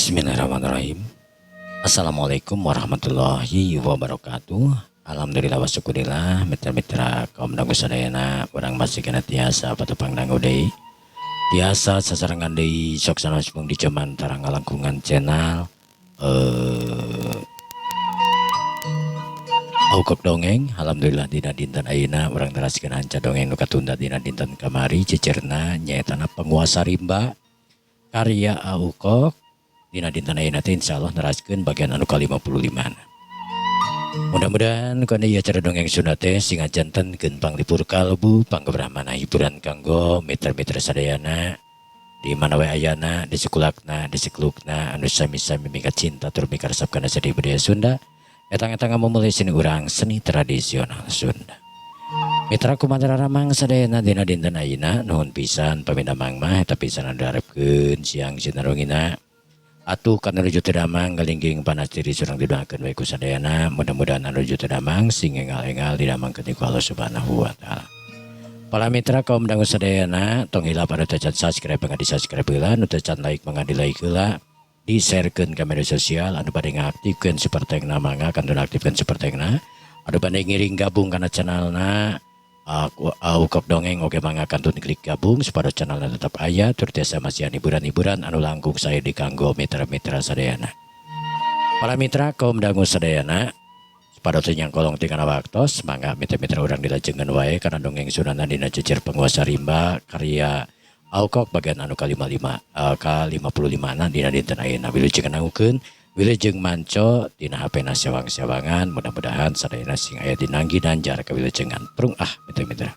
Bismillahirrahmanirrahim. Assalamualaikum warahmatullahi wabarakatuh. Alhamdulillah wa syukurillah, mitra-mitra kaum dangu sadayana, urang masih keneh tiasa patepang dangu deui. Tiasa sasarengan deui sok sanaos mung di cuman tarang ngalangkungan channel Aukok Dongeng. Alhamdulillah, dina dinten ayeuna urang teraskeun hanca dongeng nu katunda dina dinten kamari. Cecerna nyaetana Penguasa Rimba karya Aukok. Dina dinten ayeuna teh insyaallah neraskeun bagian anu ka-55. Mudah-mudahan kana ieu acara dongeng Sunda teh sing ngajantenkeun panglipur kalbu, panggebrah hiburan kanggo mitra-mitra sadayana di mana we ayana, di sekulakna, di sekelukna, anu sami-sami mika cinta tur mika resep kana seni budaya Sunda, etang-etang memulai seni urang, seni tradisional Sunda. Mitra kumaha daramang sadayana dina dinten ayeuna? Nuhun pisan pamina mang mah eta pisan anu diharepkeun siang sinarongina. Atuh kana nuju teu damang galingging panas diri surang didoakeun we ku sadayana, mudah-mudahan anu nuju teu damang sing engal-engal didamangkeun ku Allah Subhanahu wa Taala. Para mitra kaum dangu sadayana, tong hilap anu teu can subscribe mangga di subscribe heula, nu teu can like mangga di like heula, di sharekeun ke media sosial. Anu bade ngaktifkeun super thanks mangga kantun aktifkeun super thanks. Anu bade ngiring gabung kana channelna aku Aukok Dongeng oge mangga kantun klik gabung supaya channelna tetap aya tur tiasa masihan hiburan-hiburan anu langkung sae dikanggo mitra-mitra sadayana. Para mitra kaum dangu sadayana, supaya teu nyangkolong tinggal waktos, mangga mitra-mitra urang dilajengan wae kana dongeng Sundana dina cecer Penguasa Rimba karya Aukok bagian anu ka-55, ka-55 na dina dinten ayeuna. Wilujeng ngandangukeun, wilujeng manco dina HP na sewang-sewangan, mudah-mudahan sadayana sing aya dina ginanjar kawilujengan. Prung ah, mitra-mitra.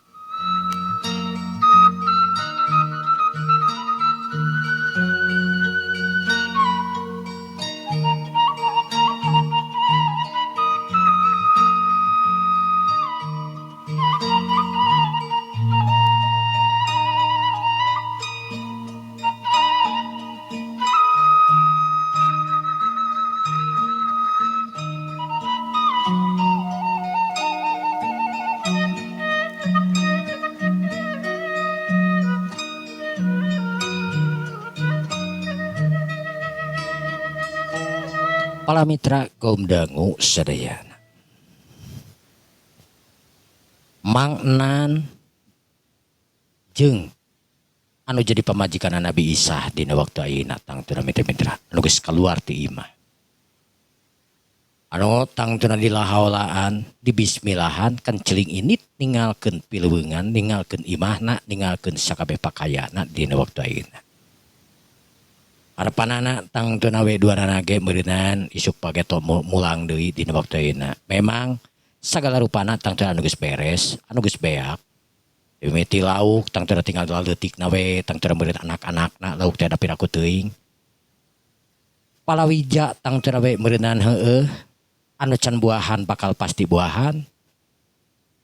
Para mitra kaum dangu sadayana. Mang Enan jeung anu jadi pamajikan Nabi Isa dina waktu ayeuna tangtuna, mitra-mitra, anu geus keluar ti imah. Anu tangtuna dilahaolaan, dibismillahan kan celing ini ninggalkeun pileungan, ninggalkeun imahna, ninggalkeun sakabeh pakayana dina waktu ayeuna. Harapanana tangtuna we duanana ge meureunan isuk pageto mulang deui dina waktu ayeuna. Memang sagala rupana tangtuna anu geus beres, anu geus beak. Mimiti lauk tangtuna tinggal leutikna we tangtuna meureun anak-anakna, lauk teh da piraku teuing. Palawija tangtuna we meureunan heueuh, anu can buahan bakal pasti buahan.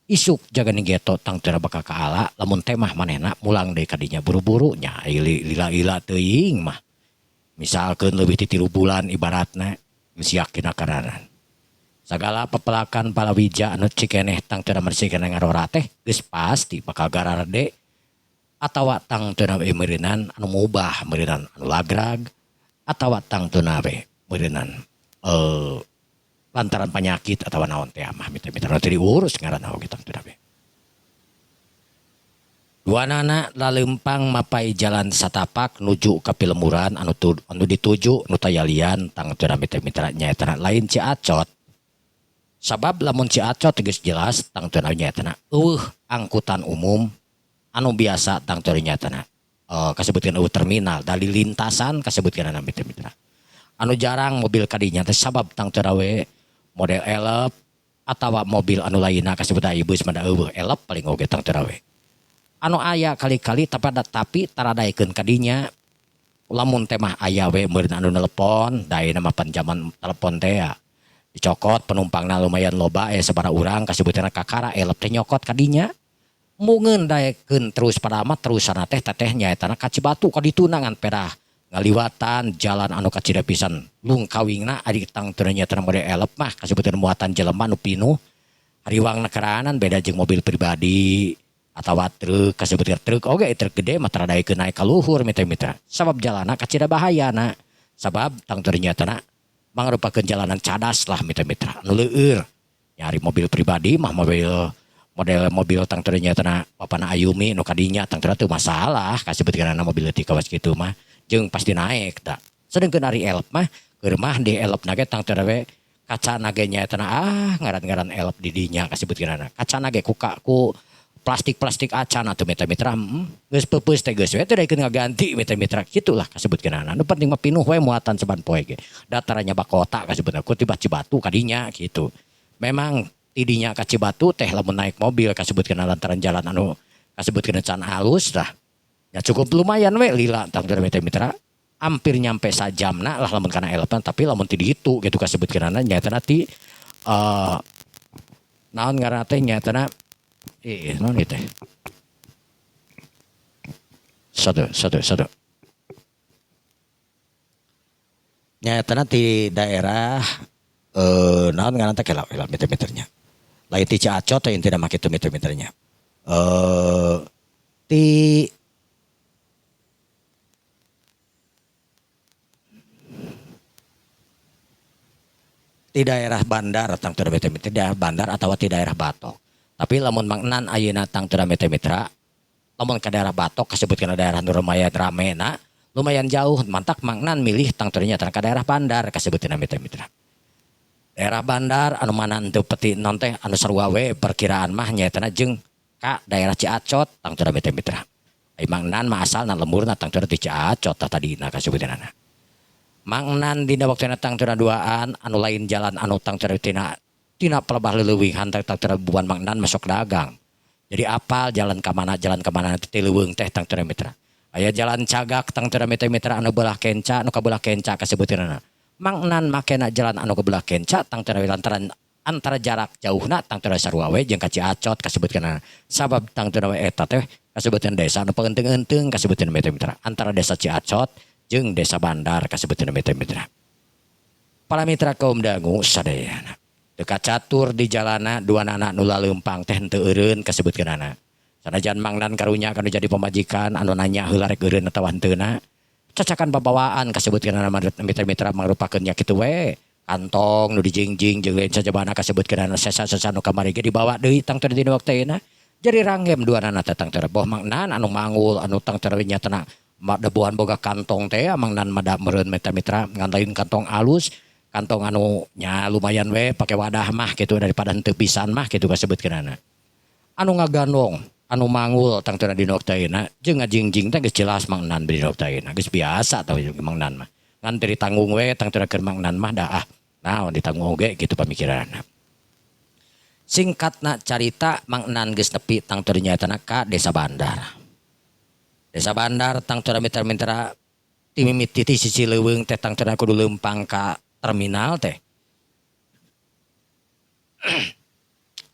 Isuk jaga geto tangtuna bakal kaala lamun temah manehna mulang deui kadinya buru-buru nya lila-lila teuing mah. Misalkan lebih ti 3 bulan ibaratna geus yakin akaranan. Sagala pepelakan palawija anu cikeneh tangtuna masih keneh ngarora teh geus pasti bakal gararede atawa tangtuna we meureunan anu mubah meureunan anu lagrag atawa tangtuna we meureunan lantaran penyakit atawa naon teh mah, mitra-mitra, teu diurus ngaranna oge tangtuna we. Duanana lalempang mapai jalan satapak nuju ka pilemuran anu dituju nu tayalian tangtuna, mitra-mitra, nyaetana lain Ci Acot. Sabab lamun Ci Acot geus jelas tangtuna nyaetana eueuh angkutan umum anu biasa tangtuna nyaetana kasebutkeun eueuh terminal dari lintasan kasebutkeun, mitra-mitra. Anu jarang mobil kadinya teh sabab tangtuna we model Elf atawa mobil anu lainna kasebut bus mah da eueuh, Elf paling oge tangtuna we. Anu aya kali-kali tapi taradaekeun kadinya, lamun teh mah aya we meureun anu nelepon da ayeuna mah pan zaman telepon teh ya. Dicokot penumpangna lumayan loba sabaraha urang kasebutna kakara Elf teh nyokot kadinya. Mungeun daekeun terus pada mah terusana teh teteh nyaetana ka Cibatu ka dituna ngan pedah ngaliwatan jalan anu kacida pisan lungkawingna ari tangtuna nyaetana model Elf mah kasebutna muatan jelema nu pinuh hariwangna keranan, beda jeung mobil pribadi atawa truk kasebutna. Truk oge, truk gede mah taradaekeun naik ka luhur, mitra-mitra, sabab jalanna kacida bahayana. Sabab tangtuna nyaetana mangrupakeun jalanan cadas lah mitra-mitra anu leueur. Nyari mobil pribadi mah mobil model mobil tangtuna nyaetana bapana Ayumi nu kadinya tangtuna teu masalah kasebutkeunana mobil leutik kawas kitu mah jeung pasti naek da. Sedengkeun ari elf mah keur mah di elf na ge tangtuna we kacana ge nyaetana ah ngaran-ngaran elf di dinya kasebutkeunana. Kacana ge ku ku plastik-plastik acan atuh mitra-mitra geus peupeus teh geus we teu daekeun ngaganti mitra-mitra kitulah kasebutkeunana. Nu penting mah pinuh we muatan saban poe ge. Dataranya bakota kasebutna ku tiba Cibatu kadinya gitu. Memang tidinya ka Cibatu teh lamun naik mobil kasebutkeun lantaran jalan anu kasebutkeun can halus tah. Ya cukup lumayan we lila tangtuna mitra-mitra. Hampir nyampe sajamna lah lamun kana elpan tapi lamun ti ditu gitu kasebutkeunana nyaetana ti naon ngaranna teh nyaetana naon ieu teh. Satu, satu, satu. Nyaetana ti daerah naon ngaranna teh kela kela meter-meternya. Lain ti Ciacot teh intina mah kitu meter-meternya. Ti daerah bandar tangtuna meter-meter, daerah bandar atawa ti daerah Batok. Tapi lamun Mang Nan ayeuna tangtuna mitra-mitra lamun ka daerah Batok kasebutkeun daerah nu lumayan ramena lumayan jauh mantak Mang Nan milih tangtuna nyaeta ka daerah bandar kasebutkeun mitra-mitra. Daerah bandar anu mana henteu peti non teh anu sarua we perkiraan mah nyaetana jeung ka daerah Ciacot tangtuna mitra-mitra. Ai Mang Nan mah asalna lemburna tangtuna ti Ciacot tah tadina kasebutkeunana. Mang Nan dina waktuna tangtuna duaan anu lain jalan anu tangtuna tina tina pelebah leuweung teh tangtuna buan Mang Nan masuk dagang. Jadi apal jalan ka mana ti leuweung teh tangtuna mitra. Aya jalan cagak tangtuna mitra-mitra anu belah kenca anu kabelah kenca kasebutkeunana. Mang Nan makena jalan anu kabelah kenca tangtuna lantaran antara jarak jauhna tangtuna sarua we jeung ka Ciacot kasebutkeunana. Sabab tangtuna we eta teh kasebutkeun desa anu paeunteung-eunteung kasebutkeun mitra-mitra antara desa Ciacot jeung desa bandar kasebutkeun mitra-mitra. Para mitra kaum dangu sadayana. Teu kacatur di jalana duanana nu laleumpang teh henteu eureun kasebutkeunana. Sanajan Mang Nan karunya kanu jadi pamajikan anu nanya heula rek eureun atawa henteuna. Cacakan babawaan kasebutkeunana mitra-mitra mangrupakeun nya kitu we. Kantong nu dijingjing jeung lain sajabana kasebutkeunana sesa-sesa nu kamari ge dibawa deui tangtuna dina waktu ayeuna. Jadi ranggem duanana teh tangtuna boh Mang Nan anu mangul anu tangtuna nyatana debuan boga kantong teh Mang Nan mah da meureun mitra-mitra ngan lain kantong alus. Kantong anu nya lumayan we pake wadah mah kitu daripada henteu pisan mah kitu kasebutkeunana. Anu ngagandong, anu mangul tangtuna dina waktu ayeuna jeung ngajingjing teh geus jelas Mang Nan dina waktu ayeuna geus biasa tah Mang Nan mah. Ngan teu ditanggung we tangtuna keur Mang Nan mah da ah naon ditanggung oge kitu pamikiranna. Singkatna carita Mang Nan geus nepi tangtuna nyaetana ka desa bandar. Desa bandar tangtuna mitra-mitra ti mimiti ti sisi leuweung teh tangtuna kudu leumpang ka terminal teh.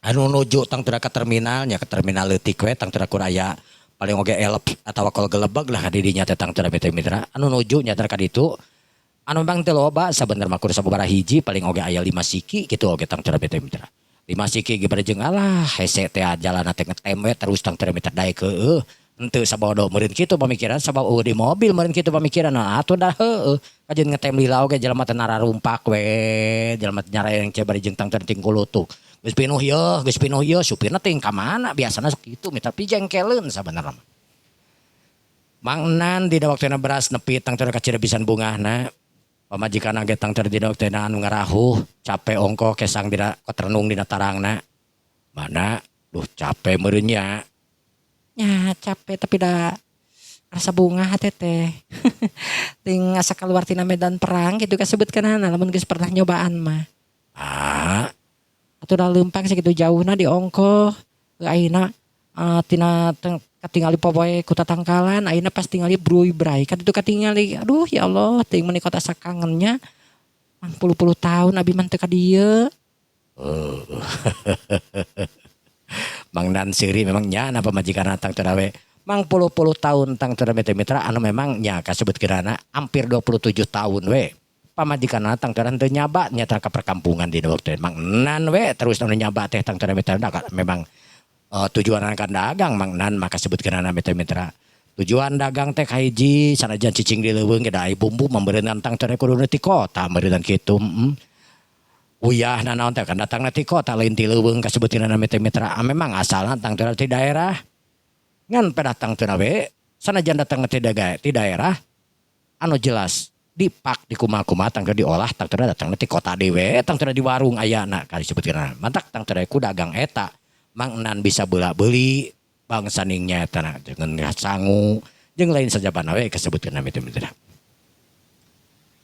Anu nuju tangtuna ka terminalnya ke terminal leutik we tangtuna kur aya paling oge elep atawa kol gelebeg lah di dinya teh tangtuna mitra-mitra. Anu nuju nya ka ditu anu memang teu loba sabenerna mah kur sababaraha hiji paling oge aya 5 siki kitu oge tangtuna mitra-mitra. 5 siki ge bari jeung alah hese teh jalanna teh ngetem we terus tangtuna mitra daek heueuh. Henteu sabodo meureun kitu pamikiran sabab eueuh di mobil meureun kitu pamikiran nah atuh dah heueuh kajeun ngetem lila oge jelema teh nararumpak we jelema teh nyareng ce bari jeung tangtuna tingkulutuk geus pinuh yeuh supirna teh ka mana biasana sok kitu mitra pijengkeleun sabenerna mah. Mang Nan dina waktuna beras nepi tangtuna kacida pisan bungahna pamajikanna ge tangtuna dina waktuna anu ngarahuh cape ongkoh kesang dina koterenung dina tarangna mana duh cape meureun nya. Ya capek tapi dah rasa bunga hati teh. Ting asa keluar tina medan perang gitu kasebutkeunana lamun geus pernah nyobaan mah. Ah. Atuh da leumpang sakitu jauhna di ongkoh. Ayeuna tina katingali popoe ku tatangkalan ayeuna pas tingali bruy bray kan itu katingali aduh ya Allah ting meuni kota sakangennya mang puluh-puluh tahun abi mah teu ka dieu. Oh. Mang Nan seuri memang nya na pamajikan tangtuna we mang puluh-puluh tahun tangtuna mitra-mitra anu memang nya kasebutkeunana hampir 27 tahun we pamajikan tangtuna teu nyaba nya ka perkampungan dina waktu Mang Nan we terus anu nyaba teh tangtuna mitra memang tujuan kan dagang Mang Nan mah kasebutkeunana mitra-mitra. Tujuan dagang teh kahiji sanajan cicing di leuweung ge da ai bumbu mah meureunnan tangtuna kudu ti kota meureunnan kitu. Uyah nanaon teh kan datangna ti kota lain ti leuweung kasebutinna teh mitra. Memang asalna tangtuna ti daerah. Ngan pedah tangtuna we sanajan datangna ti ti daerah anu jelas dipak di kumaha-kumaha tangtuna diolah tangtuna datangna ti kota deui we tangtuna di warung ayana kasebutna. Matak tangtuna ku dagang eta mangnan bisa beula beuli bangsa ning nyaeta na jeung sangu jeung lain sajabana we kasebutkeun nami teh mitra.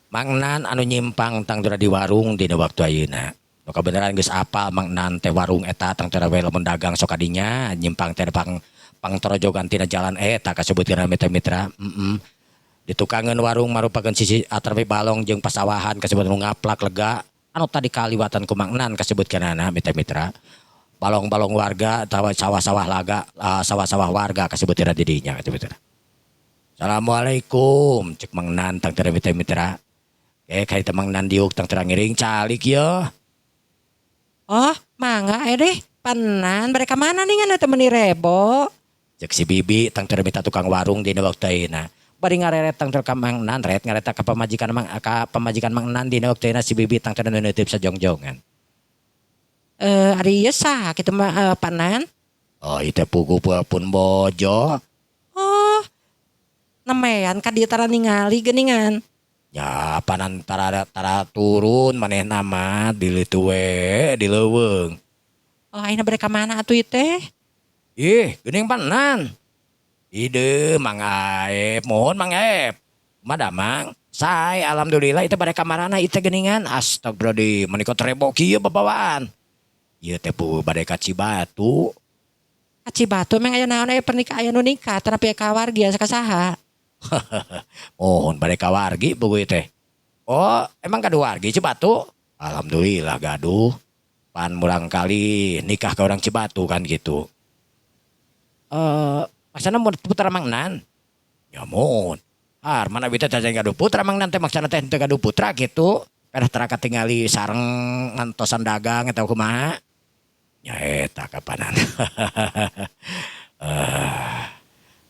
Mang Nan anu nyimpang tangtuna di warung dina waktu ayeuna. Nu kabeneran geus apal Mang Nan teh warung eta tangtuna we lamun dagang sok kadinya nyimpang teh pang pangtorojogan tina jalan eta kasebutkeun nami teh mitra. Ditukangeun warung marupakeun sisi atrapi balong jeung pasawahan kasebut nu ngaplak lega anu tadi kaliwatan ku Mang Nan kasebutkeunana mitra mitra. Balong-balong warga atawa sawah-sawah laga sawah-sawah warga kasebutkeun di dinya kasebutkeun. Assalamualaikum cek Mang Nan tangtuna mitra mitra. Eh ka Mang Nan diuk tangtuna ngiring calik ye. Oh, mangga deh. Panan mereka mana nih ngan teh meuni rebo. Cek si Bibi tangtuna mitra tukang warung dina waktu ayeuna. Bari ngareret tangtuna ka Mang Nan ret ngareta ka pamajikan Mang ka pamajikan Mang Nan dina waktu ayeuna si Bibi tangtuna nu neuteup sajongjongan. Eh, ari ieu saha kitu mah panan? Oh, ieu teh pugu pun bojo. Oh. Nemean ka dieu tara ningali geuningan. Ya panan tara tara turun manehna mah di ditu we di leuweung. Oh, ayeuna bade ka mana atuh ieu teh? Ih, geuning panan. Ide Mang Aep, mohon Mang Aep. Madamang, sae alhamdulillah itu bade ka marana ieu teh geuningan. Astagfirullahaladzim, meuni rebo kieu babawaan. Ieu teh pu bade ka Cibatu. Ka Cibatu emang aya naon, aya pernikah, aya nu nikah terapi ka wargi asa ka saha? Mohon bade ka wargi puguh teh. Oh, emang gaduh wargi Cibatu? Alhamdulillah gaduh. Pan murang kali nikah ke orang Cibatu kan gitu. Eh, maksudna mun putra Mang Nan? Ya mun. Har mana abi teh gaduh putra Mang Nan teh maksudna teh teu gaduh putra gitu. Pedah tara katingali sareng ngantosan dagang atau kumaha. Nya eta kapanan. Eh,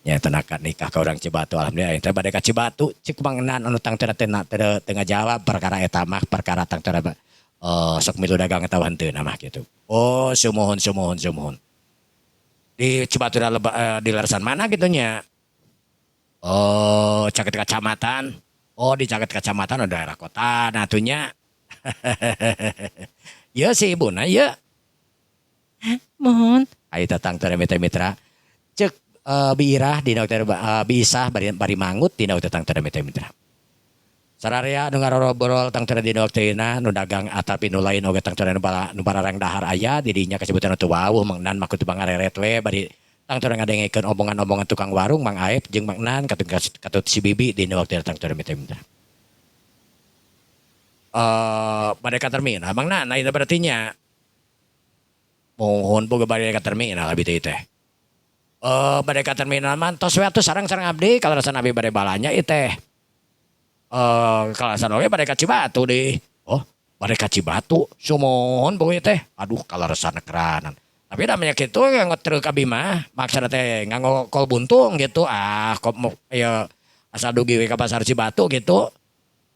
nya eta nikah ka orang Cibatu alhamdulillah teh bade ka Cibatu cik Mang Nan anu tang teu teu teu ngajawab perkara eta mah perkara tang teu sok milu dagang atawa henteu mah gitu. Oh, sumuhun sumuhun sumuhun. Di Cibatu di larasan mana gitu nya? Oh, caket kecamatan. Oh, di caket kecamatan oh, daerah kota nah atuh nya. Ya si ibuna ya. Mohon. Ayo datang teh mitra mitra. Cek biirah dina teh biisah bari bari mangut dina teh tang teh mitra mitra. Sararea nu ngarobrol tang teh dina waktuna nu dagang atapi nu lain oge tang teh nu para nu pararang dahar aya di dinya kasebutan teu wawuh Mang Nan mah kudu bangareret we bari tang teh ngadengekeun omongan-omongan tukang warung Mang Aep jeung Mang Nan katut katut si Bibi dina waktu tang teh mitra mitra. Eh, bade ka terminal Mang Nan ayeuna berarti nya. Mohon boga bade ka terminal abi teh teh. Eh, bade ka terminal mah tos we atuh sareng-sareng abdi kalarasan abi bade balanja ieu teh. Eh, kalarasan oge bade ka Cibatu deh. Oh, bade ka Cibatu. Sumuhun boga teh. Aduh, kalarasan keranan. Tapi namanya kitu nganggo truk abi mah, maksudna teh nganggo kol buntung gitu. Ah, kok ya asal dugi we ka pasar Cibatu gitu.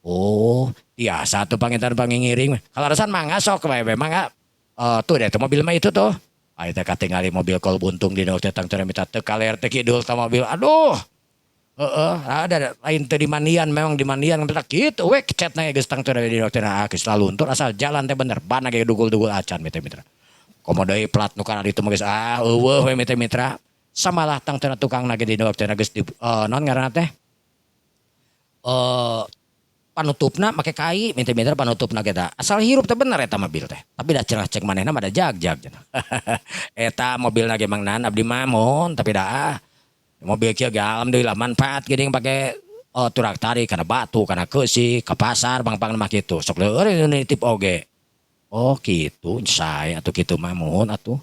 Oh, biasa tuh panginten pangingiring. Kalarasan mangga sok we we mangga. Tuh deh tuh mobil mah itu tuh. Ayo teh katingali mobil kol buntung di teh tang teh minta teu kaler teh kidul ta mobil. Aduh. Heeh, ada lain teu dimandian memang dimandian minta kitu we cetna geus tang teh di teh ah geus laluntur asal jalan teh bener. Bana ge dugul-dugul acan mitra mitra. Komo deui plat nu kana ditu mah geus ah eueuh we mitra mitra. Samalah tang teh tukang ge di teh geus di naon ngaranna teh? Eh, panutupna make kai minta-minta panutupna kita asal hirup teh bener eta mobil teh tapi dah cerah cek manehna mah da jag-jag cenah. Eta mobilna ge Mang Nan abdi mah mohon tapi dah ah, mobil kieu ge alhamdulillah manfaat geuning pake oh, turak tarik kana batu kana keusi ka pasar pang-pang mah kitu sok leueur nu nitip oge. Oh kitu sae atuh kitu mah mohon atuh.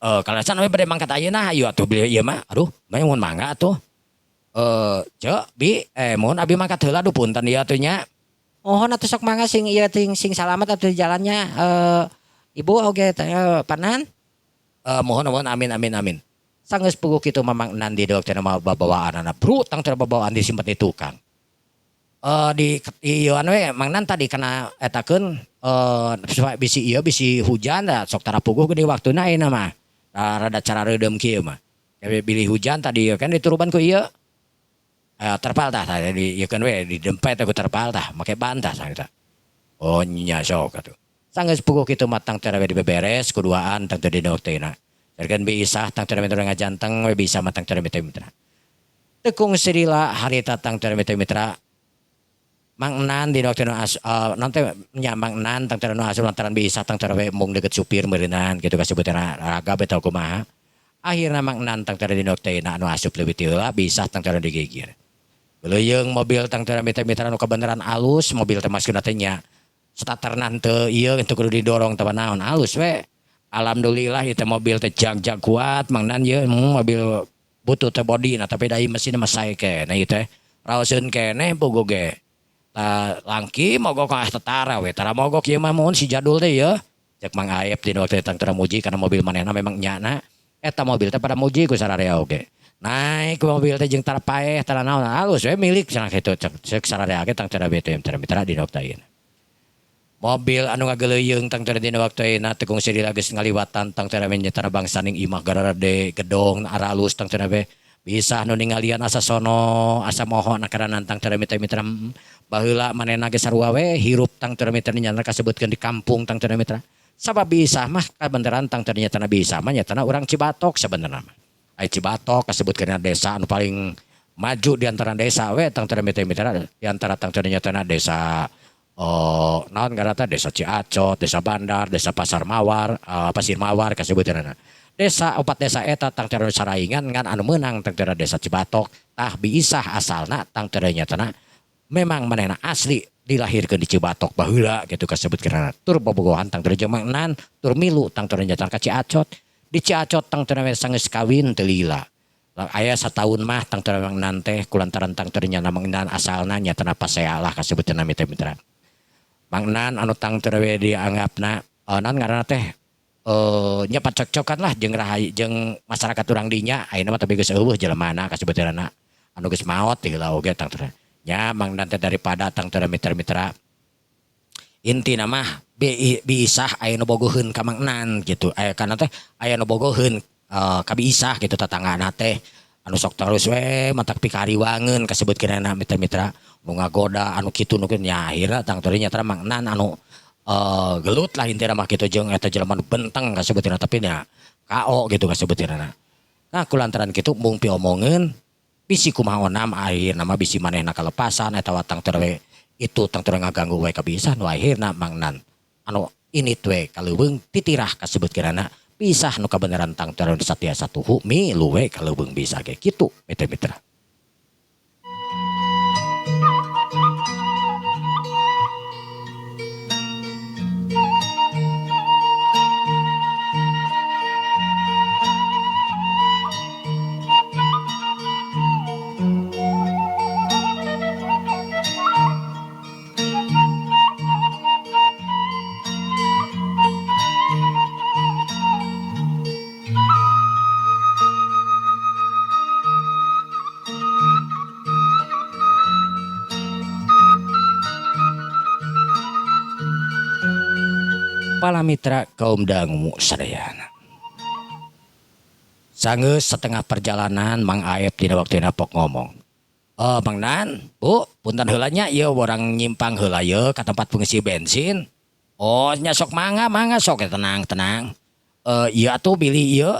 Eh, kalasan we bade mangkat ayeuna hayu atuh beli ieu mah aduh mah mun mangga atuh. Eh, Cek, Bi, eh mohon abi mangkat heula aduh punten ieu atuh nya. Mohon atuh sok mangga sing ieu sing sing salamet atuh jalannya ibu oge teh panan. Eh, mohon mohon amin amin amin. Sanggeus puguh kitu mah Mang Nan di dokter mah babawaanana bru tang teu babawaan disimpen di tukang. Di ieuan we Mang Nan tadi kana etakeun bisi ieu bisi hujan da sok tara puguh geuning waktuna ayeuna mah. Rada carareudem kieu mah. Bilih hujan tadi kan dituruban ku ieu terpal tah tadi diieukeun we didempet ku terpal tah make ban tah sakitu. Oh nya sok atuh. Sanggeus puguh kitu mah tang teu we dibeberes kuduaan tang teu dina waktuna. Sarkeun Bi Isah tang teu ngajanteng we bisa mah tang teu mitra. Teu kungsi lila harita tang teu mitra Mang Nan dina waktuna naon teh nya Mang Nan tang teu nu asup lantaran Bi Isah tang teu we embung deukeut supir meureunnan kitu kasebutna ragab atawa kumaha. Akhirna Mang Nan tang teu dina waktuna anu asup leuwih ti heula Bi Isah tang teu digigir. Beuleuyeng mobil tang teu mitra nu kabeneran alus mobil teh maksudna teh nya starterna henteu ieu henteu kudu didorong teh naon alus we. Alhamdulillah ieu teh mobil teh jag-jag kuat Mang Nan ieu mobil butuh teh bodina tapi da ieu mesinna mah sae keneh ieu teh. Raoseun keneh puguh ge. Tah langki mogok ah tetara we tara mogok ieu mah mun si jadul teh ieu. Cek Mang Aep dina waktu tang teu muji kana mobil manehna memang nyana eta mobil teh pada muji ku sararea oge. Naik mobil teh jeung tara paeh tara naon alus we milik cenah kitu cek sararea ge tang teu bete mitra mitra dina waktu ayeuna. Mobil anu ngageleuyeung tang teu dina waktu ayeuna teu kungsi lila geus ngaliwatan tang teu nyetana bangsaning imah gararade gedong aralus tang teu be bisa nu ningalian asa sono asa moho nakaranan tang teu mitra mitra baheula manehna ge sarua we hirup tang teu mitra nyana kasebutkeun di kampung tang teu mitra. Sabab bisa mah kabeneran tang teu nyatana bisa mah nyatana urang Cibatok sabenerna mah. Ai Cibatok kasebutkeun desa anu paling maju di antara desa we tang teu mitra mitra di antara tang teu nyatana desa naon ngaranna desa Ciacot, desa Bandar, desa Pasar Mawar, Pasir Mawar kasebutkeunana. Desa opat desa eta tang teu saraingan ngan anu meunang tang teu desa Cibatok tah biisah asalna tang teu nyatana memang manehna asli dilahirkeun di Cibatok baheula kitu kasebutkeunana. Tur bobogohan tang teu jeung Mang Nan, tur milu tang teu nyatana ka Ciacot. Di Ciacot tang teu sanggeus kawin teu lila. Aya sataun mah tang teu Mang Nan teh kulantaran tang teu nyana Mang Nan asalna nyatana pasea lah kasebutkeunana mitra-mitra. Mang Nan anu tang teu we dianggapna naon ngaranna teh nya pacoccokan lah jeung rahayu jeung masyarakat urang dinya ayeuna mah tapi geus eueuh jelemana kasebutkeunana anu geus maot ti heula oge tang teu. Nya Mang Nan teh daripada tang teu mitra-mitra intina mah Bi Isah aya nu bogoheun ka Mang Nan gitu. Aya kana teh aya nu bogoheun ka Bi Isah gitu tatanggana teh anu sok terus we matak pikariwangeun kasebutkeunana mitra-mitra nu ngagoda anu kitu nu kitu nya akhirna tang teu nyata Mang Nan anu gelut lah intina mah kitu jeung eta jelema nu benteng kasebutkeunana tapi nya KO gitu kasebutkeunana. Nah kulantaran kitu mung piomongeun bisi kumaha onam akhirna mah bisi manehna kalepasan eta tang teu we itu tang teu ngaganggu we ka Bi Isah nu akhirna Mang Nan anu init we kaleuweung titirah kasebutkeunana Bi Isah nu kabeneran tang teu satiasa tuhu milu we kaleuweung Bi Isah ge kitu mitra-mitra. Para mitra kaum dangu sadayana. Sanggeus setengah perjalanan Mang Aep dina waktuna pok ngomong. Oh Mang Nan, Bu, punten heula nya ieu urang nyimpang heula ieu ka tempat pengisi bensin. Oh nya sok mangga mangga sok tenang tenang. Ieu atuh bilih ieu.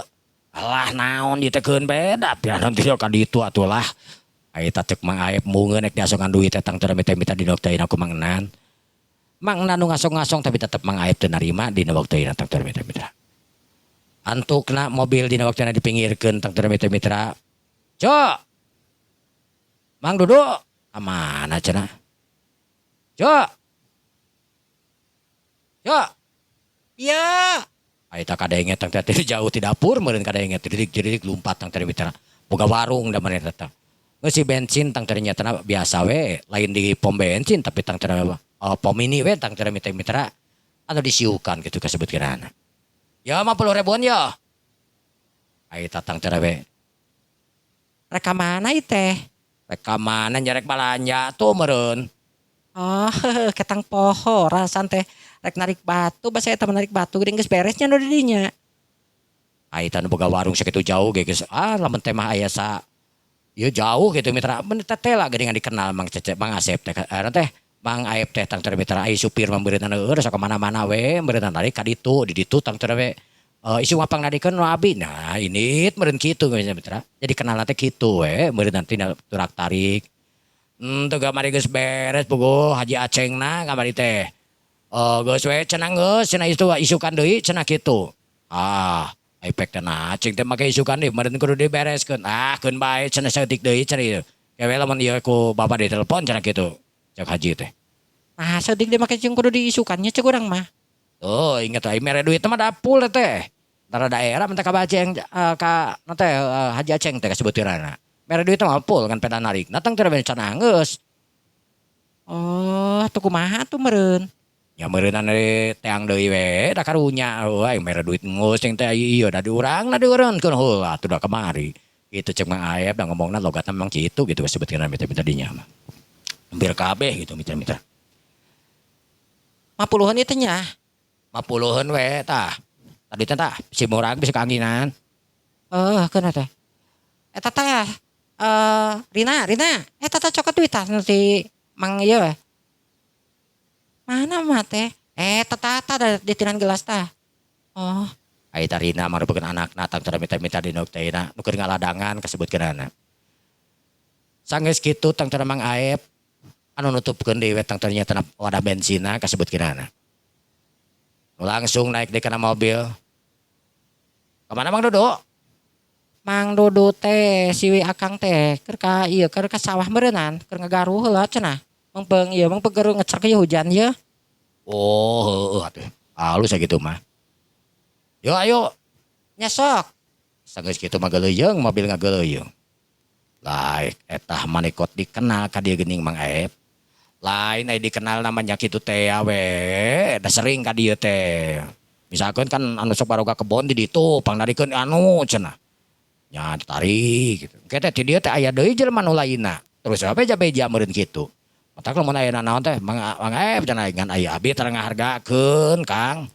Alah naon ieu teh keun beda pian teh ka ditu atuh lah. Eta cek Mang Aep mungeun rek diasongan duit teh tang teu mita-mita dina waktuna ku Mang Nan. Mang Nan nu ngasong-ngasong tapi tetep Mang Aep teu narima dina waktuna tang teu mitra-mitra. Antukna mobil dina waktuna dipinggirkeun tang teu mitra-mitra. Cok. Mang Dudu ka mana cenah? Cok. Cok. Iya. Eta kadenge tang teh jauh ti dapur meureun kadenge tirik-tirik lumpat tang teu mitra. Boga warung da manehna teh. Ngeusi bensin tang teu nyatana biasa we lain di pom bensin tapi tang teu pom mini we tang teu mitra-mitra anu disiukan kitu kasebutkeunana. Ya 50 ribuan ya. Ai tatang teh we. Rek ka mana ieu teh? Rek ka mana nya rek balanja tuh meureun. Oh, ketang poho rasan teh rek narik batu basa eta mah narik batu geuning geus beres nya nu di dinya. Ai tah nu boga warung sakitu jauh ge geus ah lamun teh mah aya sa ieu jauh kitu mitra mun teh teh lah geuningan dikenal Mang Cecep Mang Asep teh teh Mang Aep teh tang teh mitra ai supir mah meureunna heueuh sok ka mana-mana we meureunna narik ka ditu di ditu tang teh we isu ngapang narikeun nu abi nah ini meureun kitu mitra jadi kenal teh kitu we meureun nanti turak tarik teu kamari geus beres puguh Haji Acengna kamari teh geus we cenah geus cenah itu isukan deui cenah kitu ah efek teh nah cing teh make isukan deui meureun kudu dibereskeun ah keun bae cenah saeutik deui cenah ieu kewe lamun ieu ku bapak ditelepon cenah kitu cek haji teh. Nah saeutik deui make jeung kudu diisukannya cek urang mah. Oh inget ai mere duit mah dapul teh. Antara daerah minta ka Baceng ka nu teh Haji Aceng teh kasebutkeunana. Mere duit mah full kan peda narik. Datang teh cenah geus. Oh, tuh kumaha tuh meureun? Ya meureunna teang deui we da karunya euy mere duit geus cing teh ieu da di urang na dieureunkeun heula atuh da kamari. Kitu cek Mang Aep da ngomongna logatna memang kitu gitu kasebutkeunana mitra-mitra dinya mah. Hampir kabeh gitu mitra-mitra. Mapuluheun ieu teh nya. Mapuluheun we tah. Tadi teh tah si murag bisa keanginan. Keuna teh. Eta teh Rina, Rina, eta teh cokot duit tah nu ti Mang ieu. Mana mah teh? Eta tah tah di tinan gelas tah. Oh. Ai tah Rina mah rupikeun anakna tah teu mita-mita di nu teh nu keur ngaladangan kasebutkeunana. Sanggeus kitu tang teu Mang Aep anu nutupkeun deui we tang teu nya wadah bensinna kasebutkeunana. Langsung naik deui kana mobil. Kamana Mang Dodo? Mang Dodo teh siwi akang teh keur ka ieu keur ka sawah meureunnan keur ngagaruh heula cenah. Mengpeung ieu mengpeung keur ngecer ieu hujan ieu. Oh heueuh atuh. Halus sakitu mah. Yo ayo. Nya sok. Sanggeus kitu mah geuleuyeung mobil ngageuleuyeung. Laik etah manekot dikenal ka dieu geuning Mang Aep. Lain ai dikenal namanya kitu teh we, da sering ka dieu teh. Misalkan kan anu sok baroga kebon di ditu pangnarikeun anu cenah. Nya ditarik gitu. Engke teh di dieu teh aya deui jelema nu lainna. Terus we beja-beja meureun kitu. Matak lamun aya nanaon teh Mang Aep cenah ngan aya abi tara ngahargakeun Kang.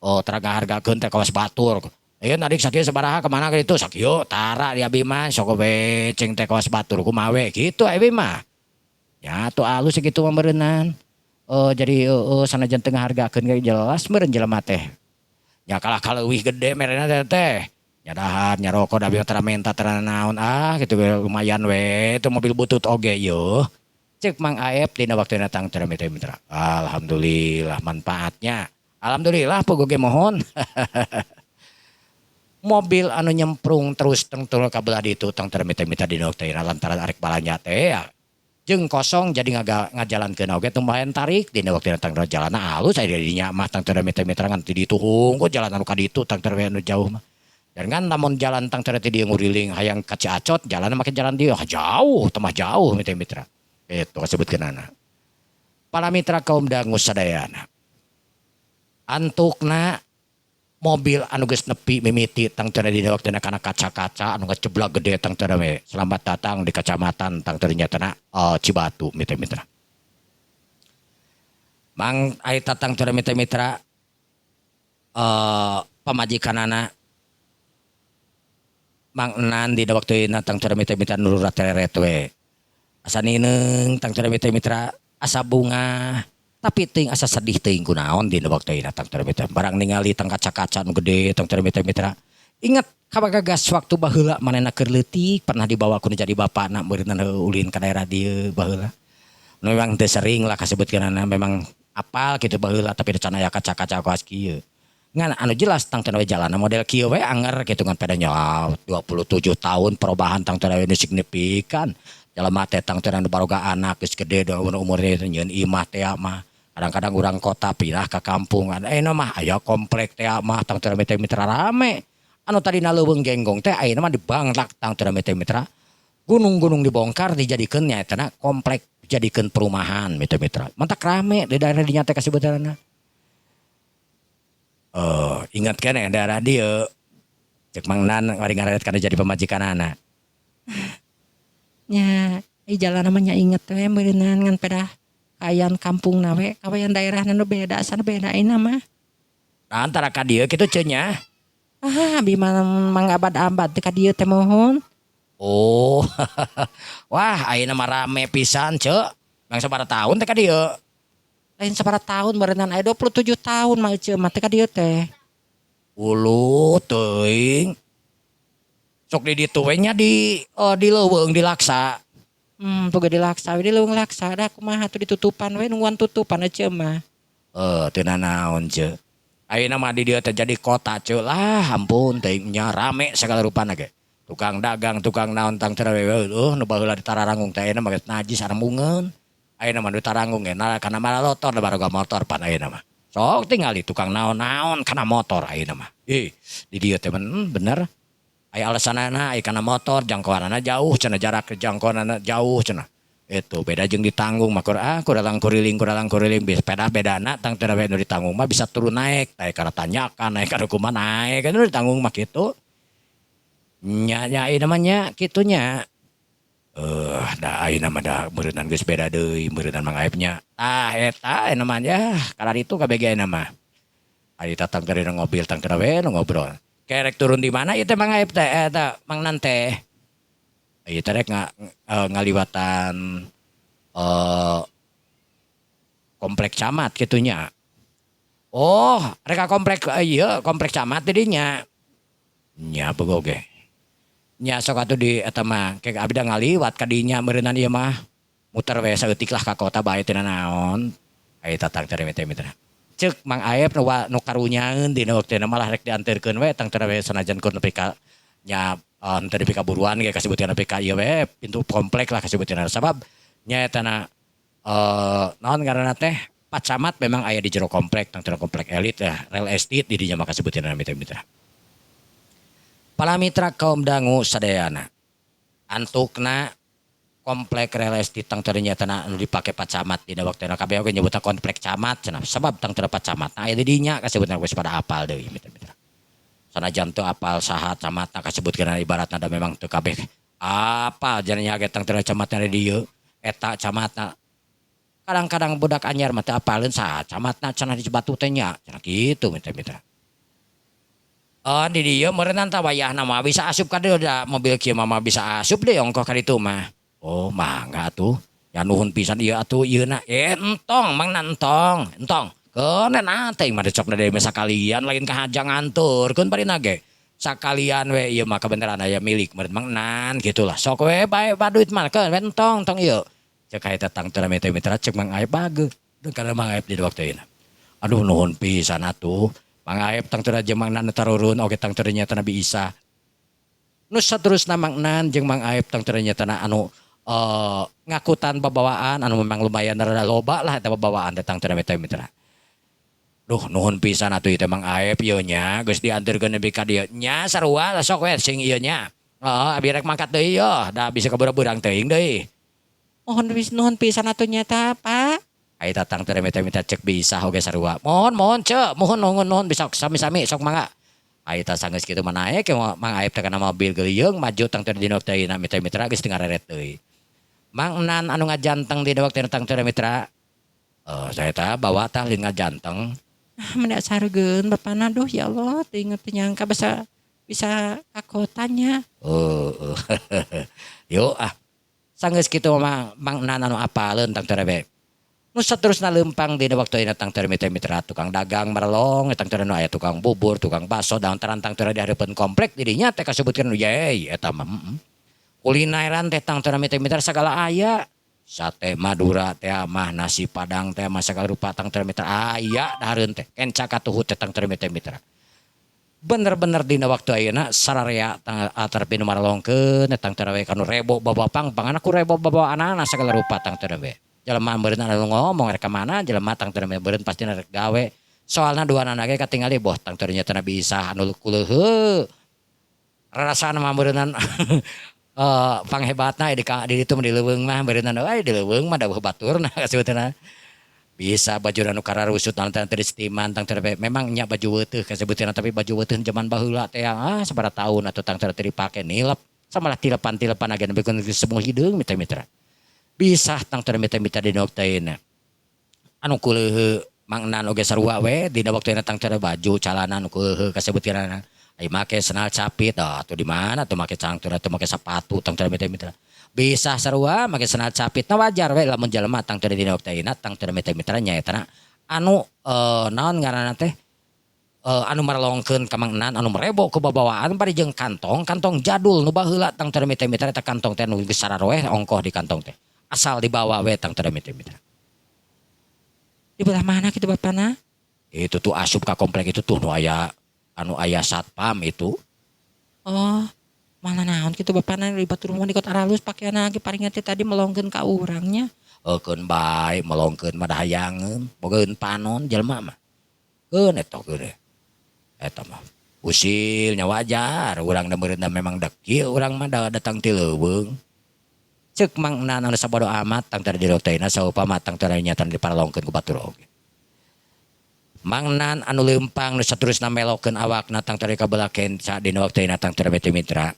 Oh tara ngahargakeun teh kawas batur. Ieu narik sakieu sabaraha ka mana kitu sakieu tara di abi mah sok we cing teh kawas batur kumaha we kitu abi mah. Ya atuh alus sakitu mah meureunnan. Jadi sanajan teu ngahargakeun ge jelas meureun jelema teh. Nya kalah kaleuwih gede merena teh teh. Nya dahar nya rokok da abi mah tara menta tara naon ah kitu we lumayan we teu mobil butut oge ieu. Ceuk Mang Aep dina waktuna tang teu mitra. Alhamdulillah manfaatnya. Alhamdulillah puguh ge mohon. Mobil anu nyemprung terus teng turun ka belah ditu tang teu mitra dina waktuna lantaran arek balanja teh ya. Jeung kosong jadi ngajalankeun oge lumayan tarik dina waktuna tang jalanna alus aya di dinya mah tang teu mitra ngan ti ditu hungkul jalan anu ka ditu tang teu anu jauh mah. Dan kan lamun jalan tang teu ti dieu nguriling hayang ka Ciacot jalanna make jalan dieu jauh tambah jauh mitra-mitra. Eta kasebutkeunana. Para mitra kaum dangu sadayana. Antukna mobil anu geus nepi mimiti tang teu dina waktuna kana kaca-kaca anu ngeceblak gede tang teu we. Selamat datang di kecamatan tang teu nyatana Cibatu mitra-mitra. Mang ai tatang teu mitra-mitra pamajikanana Mang Enan dina waktuna tang teu mitra-mitra nu teret we. Asa nineung tang teu mitra-mitra asa bunga tapi teuing asa sedih teuing kunaon dina waktuna tang teu mitra barang ningali tang kaca-kaca nu gede tang teu mitra-mitra inget kabagagas waktu baheula manehna keur leutik pernah dibawa ku nu jadi bapana meureunna ulin ka daerah dieu baheula. Memang teu sering lah kasebutkeunana memang apal kitu baheula tapi can aya kaca-kaca kawas kieu. Ngan anu jelas tang teu jalanna model kieu we anger kitu ngan pada nya 27 tahun perubahan tang teu nu signifikan. Jelema teh tang teu anu baroga anak geus gede da umurna nyieun imah teh mah. Kadang-kadang urang kota pindah ka kampung ayeuna mah aya komplek teh mah tang teu mitra rame. Anu tadina leuweung genggong teh ayeuna mah dibangtak tang teu mitra. Gunung-gunung dibongkar dijadikeun nyaetana komplek dijadikeun perumahan mitra-mitra. Mantak rame di daerah dinya teh kasebutna. Ingat keneh daerah dieu. Cek Mang Nan bari ngareret kana jadi pamajikanana. Nya ai jalan mah nya inget we meureunan ngan pedah kaayaan kampungna we kawayan daerahna nu beda sana beda ayeuna mah. Nah antara ka dieu kitu ceu nya. Ah abi mah mangabad-abad teh ka dieu teh mohon. Oh wah ayeuna mah rame pisan ceu. Mang sabaraha tahun teh ka dieu? Lain sabaraha tahun meureunan aya 27 tahun mah eceu mah teh ka dieu teh. Uluh teuing. Sok di ditu we nya di di leuweung di laksa. Boga di laksa we di leuweung laksa da kumaha atuh ditutupan we nungguan tutupan eceu mah. Teu nanaon ceu. Ayeuna mah di dieu teh jadi kota ceu lah ampun teuing nya rame sagala rupana ge. Tukang dagang, tukang naon tang teu eueuh nu baheula ditararanggung teh ayeuna mah geus najis arembungeun. Ayeuna mah nu taranggung ge kana malalotor da baroga motor pan ayeuna mah. Sok tingali tukang naon-naon kana motor ayeuna mah. Ih, di dieu teh bener. Aya alasanana aya kana motor jangkauanana jauh cenah jarak jangkauanana jauh cenah. Itu beda jeung ditanggung mah kur ah kuralang kuriling sepeda bedana tang teu nu ditanggung mah bisa turun naik, naik kana tanjakan, naik kana kumaha naik kan nu ditanggung mah kitu. Nya nya ayeuna mah nya kitu nya. Da ayeuna mah da meureunnan geus beda deui meureunnan Mang Aep nya. Tah eta ayeuna mah yah kararitu kabeh ge ayeuna mah. Ari tatang teh ngobil tang teu we nu ngobrol. Kerek turun di mana ieu teh Mang Aep teh eta Mang Nan teh. Ieu teh rek ngaliwatan komplek camat kitu nya. Oh, rek ka komplek ieu komplek camat di dinya. Nya beuh oge. Nya sok atuh di eta mah ke abdi da ngaliwat ka dinya meureunnan ieu mah. Muter we saeutik lah ka kota bae teu nanaon. Ai tatang teh teh mitra. Cek Mang Aep nu karunyaeun dina waktuna malah rek dianterkeun we tang teu we sanajan kur nepi ka nya henteu nepi ka buruan ge kasebutkeun nepi ka ieu we pintu komplek lah kasebutkeun sabab nya eta na naon ngaranna teh Pak Camat memang aya di jero komplek tang teu komplek elit ya real estate di dinya mah kasebutkeun mitra-mitra. Para mitra kaum dangu sadayana antukna komplek real estate tang teu nya anu dipake Pak Camat dina waktuna kabeh oge nyebutna komplek camat cenah sabab tang teu Pak Camat aya di dinya kasebutna geus pada apal deui mitra-mitra. Sanajan teu apal saha camatna kasebutkeun ibaratna da memang teu kabeh apal nya ge tang teu camatna di dieu eta camatna. Kadang-kadang budak anyar mah teu apaleun saha camatna cenah di Cibatu teh nya cenah kitu mitra-mitra. Oh di dieu meureunnan tah wayahna mah bisa asup ka dieu da mobil kieu mah bisa asup deui ongkoh ka ditu mah. Oh mangga atuh. Ya nuhun pisan ieu atuh ieuna. Entong Mang Nan entong, entong. Keun teh mah dicokna deui mah sakalian lain kahajang nganturkeun parina ge. Sakalian we ieu mah kabeneran aya milik meureun Mang Nan gitulah. Sok we bae baduit mah keun we entong tong ieu. Cek eta tang teu mitra cek Mang Aep bageut. Deung kana Mang Aep di waktu ayeuna. Aduh nuhun pisan atuh. Mang Aep tang teu jeung Mang Nan tarurun oge tang teu nya Nabi Isa. Nu saterusna Mang Nan jeung Mang Aep tang teu nya anu ngakutan babawaan anu memang lumayan rada loba lah eta babawaan teh tang teu mitra. Duh nuhun pisan atuh ieu teh Mang Aep ieu nya geus dianterkeun nepi ka dieu. Nya sarua lah sok we sing ieu nya. Heeh abi rek mangkat deui yeuh da bisa kaburu-beurang teuing deui. Mohon nuhun pisan atuh nya ta Pak. Ai tatang teh mitra cek bisa oge sarua. Mohon mohon ceu, mohon nuhun nuhun bisa sami-sami sok mangga. Ai ta sanggeus kitu mah naek Mang Aep teh kana mobil geulieung maju tang teh dina teh mitra-mitra geus teu ngareret deui. Mang Nan anu ngajanteng dina waktu tang teh mitra. Saya tah bawa tah lain ngajanteng. Ah meni sareugeun bapana duh ya Allah teu inget teu nyangka bisa ka kotanya. Yuk ah. Sanggeus kitu mah Mang Nan anu apaleun tang teh we. Nu saterusna leumpang dina waktu ayeuna tang teh mitra tukang dagang merelong tang teh nu aya tukang bubur, tukang bakso daun tarantang teh di hareupeun komplek di dinya teh kasebutkeun nu yey eta mah. Kulineran teh tang teh mitra sagala aya. Sate Madura teh mah nasi Padang teh mah sagala rupa tang teh mitra aya dahareun teh. Kenca katuhu teh tang teh mitra. Bener-bener dina waktu ayeuna sararea tang atar pinu maralongkeun tang teh we kanu rebo bawa pang-pang ku rebo bawa anak-anak sagala rupa tang teh we. Jelema meureun anu ngomong rek ka mana jelema tang teh meureun pasti rek gawe. Soalna dua anak ge katingali boh tang teh nya Nabi Isa anu kuleuheu. Rarasana mah meureunnan panghebatna di ditu mah di leuweung mah meureunnan euy di leuweung mah da baturna kasebutna. Bisa baju anu kararusut tang teu disetiman tang teu memang nya baju weuteuh kasebutina, tapi baju weuteuh zaman baheula teh sabaraha taun atuh tang teu dipake nilep. Samalah tilepan-tilepan age nepi ka semua hideung mitra-mitra. Bisa tang teu mitra-mitra dina waktu ayeuna. Anu kuleuheu Mang Nan oge sarua we dina waktu ayeuna tang teu baju calana anu kuleuheu kasebutina ai make sendal capit atuh di mana tuh make cangtur atuh make sapatu tang teu mitra-mitra. Bisa sarua make sendal capit na wajar we lamun jelema tang teu dina waktu ayeuna tang teu mitra-mitra nyaetana anu naon ngaranna teh anu marelongkeun ka Mang Nan anu merebo ku babawaan bari jeung kantong, kantong jadul nu baheula tang teu mitra-mitra eta kantong teh nu geus sararoeh ongkoh di kantong teh. Asal dibawa we tang teu mitra-mitra. Di belah mana kitu bapana? Itu tuh asup ka komplek itu tuh nu aya anu aya satpam itu. Oh, mana naon kitu bapana di batur mah di kota aralus pakaianna ge paringan teh tadi melongkeun ka urang nya. Eukeun bae melongkeun mah da hayangeun, bogaeun panon jelema mah. Keun eta geus. Eta mah usil nya wajar urang da meureunna memang dekil urang mah da datang ti leuweung. Ceuk Mang Nan anu sabodo amat tang teu dirotena saupama tang teu nyata diparalongkeun ku batur oge. Mang Nan anu leumpang nu saterusna melokeun awakna tang teu ka belah kenca dina waktuna tang teu bete mitra.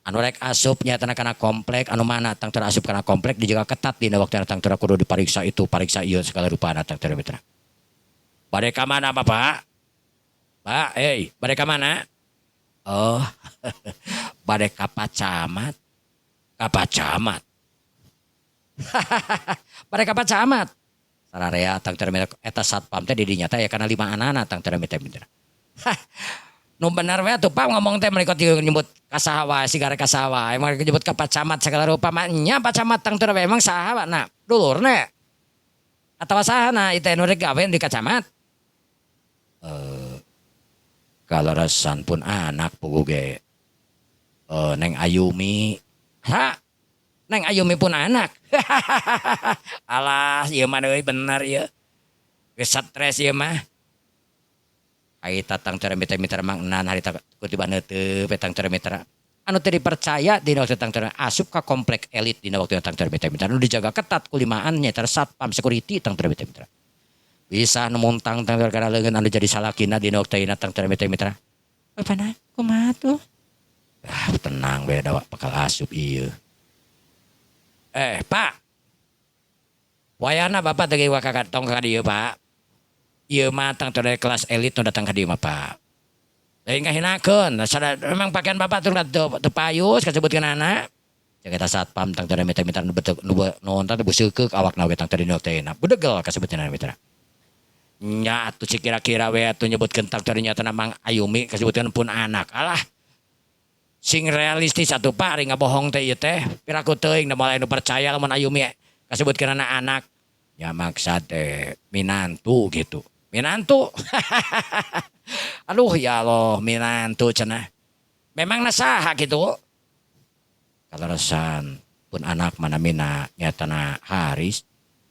Anu rek asup nyatana kana komplek anu mana tang teu asup kana komplek dijaga ketat dina waktuna tang teu kudu dipariksa itu pariksa ieu segala rupana tang teu mitra. Bade ka mana Bapak? Pak, hey, bade ka mana? Oh, bade ka Pak Camat. Ka Pak Camat. Bade ka Pak Camat. Sararea tang teu mitra eta satpam teh di dinya teh aya kana lima anana tang teu mitra mitra. Nu bener we atuh Pak ngomong teh mereka nyebut ka saha wae sigara ka saha wae mereka nyebut ka Pak Camat segala rupa mah nya Pak Camat tang teu emang saha na dulurna atawa saha na ieu teh nu rek gawe di ka camat. Kaleresan pun anak puguh ge. Neng Ayumi. Ha? Neng Ayumi pun anak. Alah, ieu mah deui bener ieu. Geus stres ieu mah. Ai tatang teu mitra-mitra Mang Nan harita kutiba neuteup tang teu mitra. Anu teu dipercaya dina waktu tang teu asup ka komplek elit dina waktu tang teu mitra-mitra nu dijaga ketat ku limaan nya satpam security tang teu mitra-mitra. Bisa nu muntang tang teu kana leungeun anu jadi salakina dina waktu ayeuna tang teu mitra-mitra. Bapana kumaha tuh? Ah, tenang we da bakal asup ieu. Pak. Wayahna Bapak teh ka tong ka dieu, Pak. Ieu mah tang teu kelas elit nu datang ka dieu mah, Pak. Lain ngahinakeun, memang pakaian Bapak tuh teu payus kasebutkeun anak. Cek eta satpam tang teu mitra-mitra nu betul nu nu teh buseukeuk awakna we tang teu dina teh bedegel kasebutkeun mitra. Nya atuh cik kira-kira we atuh nyebutkeun tang teu nyata Mang Ayumi kasebutkeun pun anak. Alah. Sing realistis atuh Pak ari ngabohong teh ieu teh. Piraku teuing da moal anu percaya lamun Ayumi kasebutkeun anak. Ya maksad teh minantu gitu. Minantu. Aduh ya Allah minantu cenah. Memang saha gitu. Kaleresan pun anak mana mina nyatana Haris.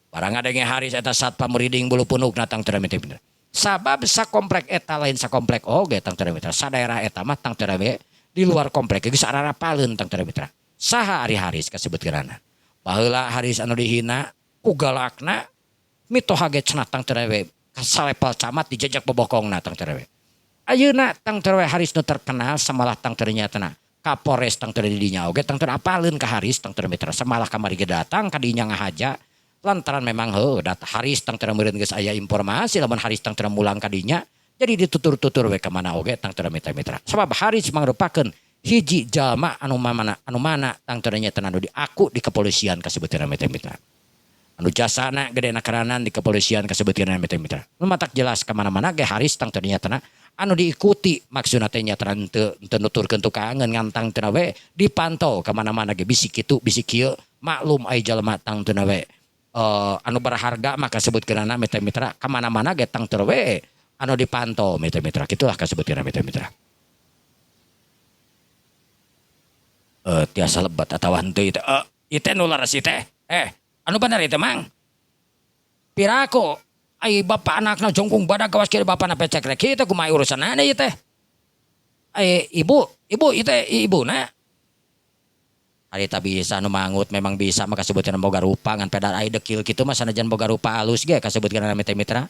Barang ngadenge Haris eta satpam muriding bulu punukna tang teu mitra. Sabab sakomplek eta lain sakomplek oge tang teu mitra. Sadaerah eta mah tang teu di luar komplek geus ararapaleun tang teu mitra. Saha ari Haris kasebutkeunana? Baheula Haris anu dihina ku galakna mitoha ge cenah tang teu salepel camat dijejak bobokongna tang teu. Ayeuna tang teu Haris nu terkenal samalah tang teu nyatana Kapolres tang teu di dinya oge tang teu apaleun ka Haris tang teu mitra. Samalah kamari ge datang ka dinya ngahaja lantaran memang heuh Haris tang teu meureun geus aya informasi lamun Haris tang teu mulang ka dinya jadi ditutur-tutur we ka mana oge tang teu mitra-mitra. Sabab Haris mangrupakeun hiji jalma anu mana tang teu nyatana anu diaku di kepolisian kasebutkeun mitra-mitra. Anu jasana gede nakaranan di kepolisian kasebutkeun mitra-mitra. Nu matak jelas ka mana-mana ge Haris tang teu nyatana anu diikuti maksudna teh nyatana teu nuturkeun tukangeun ngantang teu we dipantau ka mana-mana ge bisi kitu bisi kieu maklum ai jalma tang teu we anu berharga mah kasebutkeunana mitra-mitra ka mana-mana ge tang teu we anu dipantau mitra-mitra kitulah kasebutkeun mitra-mitra. Tiasa lebat atawa henteu ieu teh. Ieu teh nu leres ieu teh. Anu bener ieu teh Mang. Piraku ai bapak anakna jongkong badag kawas kieu bapana pecek rek kieu teh kumaha urusanana ieu teh. Ai ibu ieu teh ibuna. Harita bisa nu mangut memang bisa mah kasebutkeun boga rupa ngan pedar ai dekil kitu mah sanajan boga rupa alus ge kasebutkeun mitra mitra.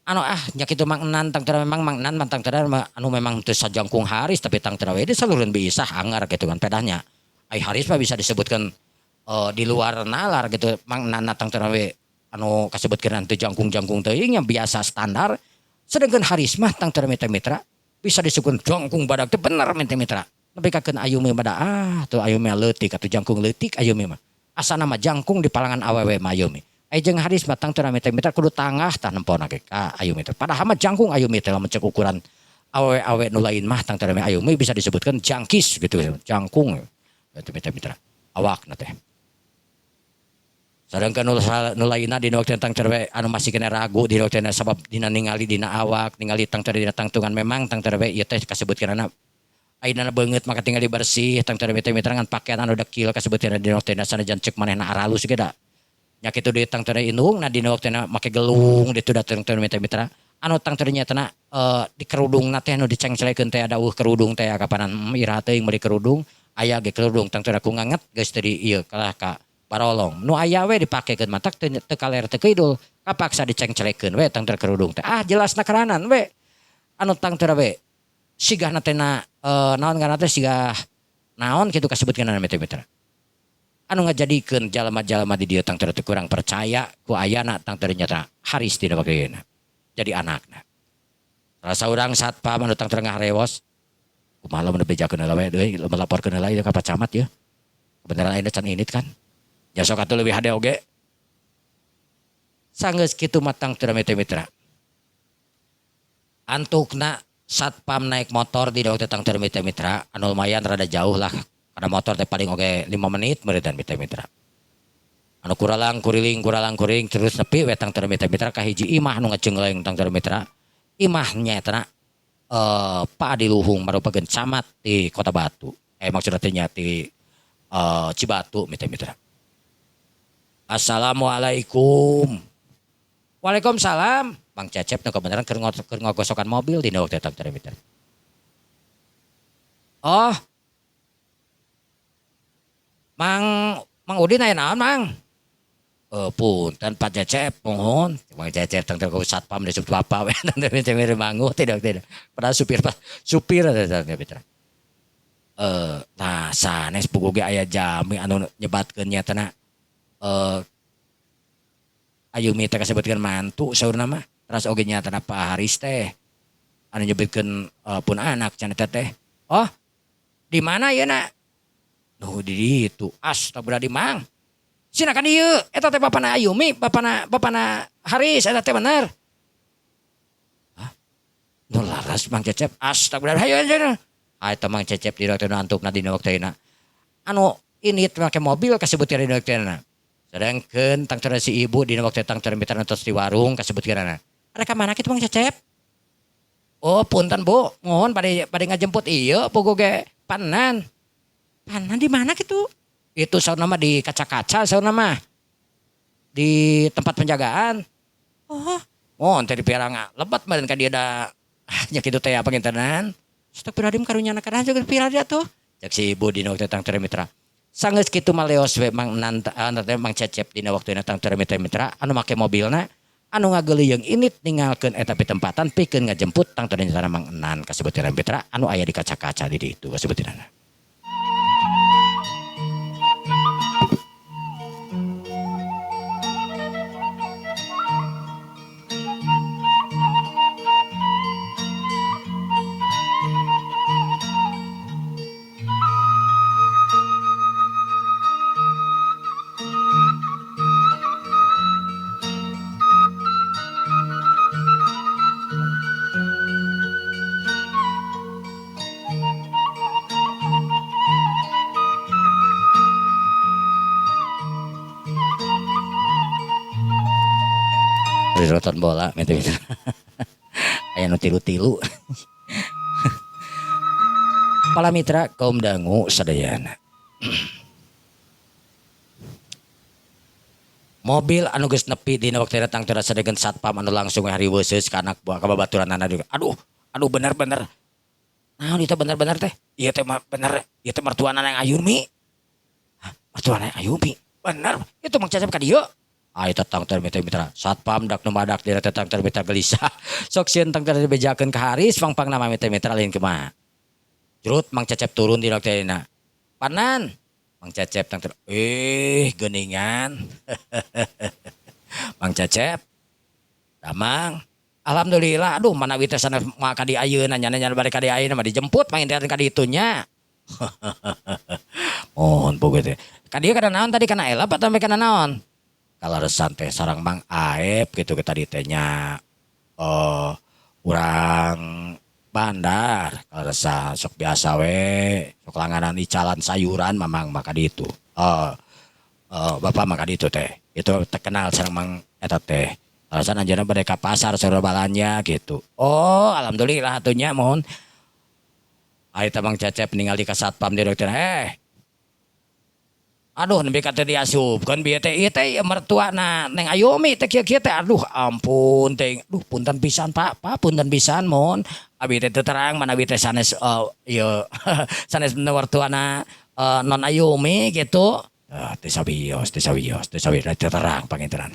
Anu ah nya kitu Mang Enan tangtuna memang Mang Enan mah tangtuna anu memang teu sajangkung Haris tapi tangtuna we salureun bisa anggar gitu kan pedahnya. Ai Haris mah bisa disebutkan di luar nalar gitu Mang Enan tangtuna we anu kasebutkeun teu jangkung-jangkung teuing yang biasa standar. Sedangkan Haris mah tangtuna mitra-mitra bisa disebutkan jangkung badak teh bener mitra-mitra. Nepi ka keun Ayumi mah ah tuh Ayumi leutik atuh jangkung leutik Ayumi mah. Asana mah jangkung di palangan awewe mah Ayumi. Ai jeung Haris mah tangtuna mitra-mitra kudu tangah tah nempona ge ka Ayumi teh. Padahal mah jangkung Ayumi teh lamun cek ukuran awewe-awe nu lain mah tangtuna Ayumi bisa disebutkan jangkis gitu, jangkung. Itu mitra-mitra awakna teh. Sedangkan nu lainna dina waktu tangtuna anu masih kena ragu dina waktu sabab dina ningali dina awak, ningali tangtuna dina tangtungan memang tangtuna ieu teh kasebutkeunana ayeuna beungeut maka tinggal bersih tangtuna mitra-mitra ngan pakaian anu dekil kasebutkeun dina waktu sanajan cek manehna aralus ge da. Nya kitu deui tangtuna indungna dina waktuna make gelung ditu da tangtuna mitra-mitra anu tangtuna nyatana di kerudungna teh anu dicengcelekeun teh ada eueuh kerudung teh kapanan iraha teuing meuli kerudung aya ge kerudung tangtuna ku nganget geus teu di ieu kalah ka barolong nu aya we dipakekeun matak teu kaler teu kidul kapaksa dicengcelekeun we tangtuna kerudung teh ah jelasna keranan we anu tangtuna we sigahna teh na naon ngaranna teh sigah naon kitu kasebutkeun mitra-mitra anu ngajadikeun jalma-jalma di dieu tangtuna teh kurang percaya ku ayana tangtuna nyata Haris dina bageuna jadi anakna. Salah saurang satpam anu tangtuna ngaharewos kumaha lamun bejakeun heula we deui laporkeun heula ieu ka Pak Camat yeuh. Kebenaran ayeuna can init kan. Nya sok atuh leuwih hade oge. Sanggeus kitu mah tangtuna mitra-mitra. Antukna satpam naik motor di waktu tangtuna mitra-mitra anu lumayan rada jauh lah. Karena motor teh paling oge 5 menit meureun mitra-mitra. Anu kuralang kuriling kuralang kuriling terus nepi we tangtuna mitra-mitra ka hiji imah anu ngacengleng tangtuna mitra. Imahnya eta Pak Adi Luhung marupakeun camat di Kota Batu. Maksudna teh nya di Cibatu mitra-mitra. Assalamualaikum. Waalaikumsalam. Mang Cecep nu kebenaran keur ngogosokan mobil dina waktu eta tangtuna mitra. Oh. Mang Udin aya naon Mang? Punten Pak Cecep mohon. Mang Cecep tangtuna ku satpam disebut bapak we tangtuna mitra mangu tidak tidak. Padahal supir Pak, supir tangtuna mitra. Nah sanes puguh ge aya jami anu nyebatkeun nya teh Ayumi teh kasebutkeun mantu saurna mah. Teras oge nya teh Pak Haris teh anu nyebutkeun pun anak cenah teh. Oh, di mana ieu na? Nuh di ditu. Astagfirullahaladzim Mang. Sina ka dieu eta teh bapana Ayumi, bapana Haris eta teh bener. Hah? Nu laras Mang Cecep. Astagfirullahaladzim. Hayu hayu. Ah eta Mang Cecep di waktu antukna dina waktuna. Anu ini teh make mobil kasebutkeun dina waktuna. Sedangkeun tangtuna si ibu dina waktu tangtuna mitra tos di warung kasebutkeunana. Rek ka mana kitu Mang Cecep? Oh punten Bu, mohon bade ngajemput ieu puguh ge panan. Panan di mana kitu? Itu saurna mah di kaca-kaca saurna mah. Di tempat penjagaan. Oh, oh teh dipiara lebat meureun ka dieu da. Nya kitu teh apa ngintenan. Astagfirullahaladzim karunya anak kada juga dipiara dia tuh. Cek si ibu dina waktu tangtuna mitra. Sanggeus kitu mah leos we Mang Nan teh Mang Cecep dina waktu tangtuna mitra anu make mobilna anu ngageuleuyeung init ninggalkeun eta pitempatan pikeun ngajemput tangtuna nyatana Mang Enan kasebutkeun mitra anu aya di kaca-kaca di ditu kasebutkeunana. Nonton bola gitu. Aya nu tilu-tilu. Pala mitra kaum dangu sadayana. Mobil anu geus nepi dina waktu datang teh sadegan satpam anu langsung hariweuseus ka anak buah ka babaturanana juga. Aduh, aduh bener-bener. Naon ieu teh bener-bener teh? Ieu teh bener, ieu teh mertuana yang Ayumi. Mertuana Ayumi. Bener, itu Mang Cecep ka dieu. Ai tangteuh mitra-mitra satpam dak nu madak dina teh tangteuh mitra gelisah. Sok sieun tangteuh dibejakeun ka Haris pangpangna mah mitra-mitra lain kumaha. Jrut Mang Cecep turun dina teh dina. Panan Mang Cecep tangteuh ih geuningan. Mang Cecep damang alhamdulillah aduh manawi teh sanes moal ka dieu ayeuna nya nya bade ka dieu ayeuna mah dijemput panginten ka ditu nya. Mohon puguh teh. Ka dieu kana naon tadi kana elap atau kana naon? Kalaresan teh sareng Mang Aep kitu ke tadi teh nya urang bandar kalaresan sok biasa we sok langganan icalan sayuran mamang mah ka ditu. Bapak mah ka ditu teh. Itu terkenal sareng Mang eta teh. Alasan anjeunna bade ka pasar saur balanja gitu. Oh alhamdulillah atuh nya mohon. Ari teh Mang Cecep ningali ka satpam di dokter eh. Aduh nepi ka teu diasupkeun bieu teh ieu teh mertuana Neng Ayumi teh kieu-kieu teh aduh ampun teh. Aduh punten pisan Pak, Pak punten pisan mohon. Abi teh teu terang manawi teh sanes ieu sanes mertuana Non Ayumi gitu. Ah, teu sawios, teu sawios, teu sawios, teu terang pangintenan.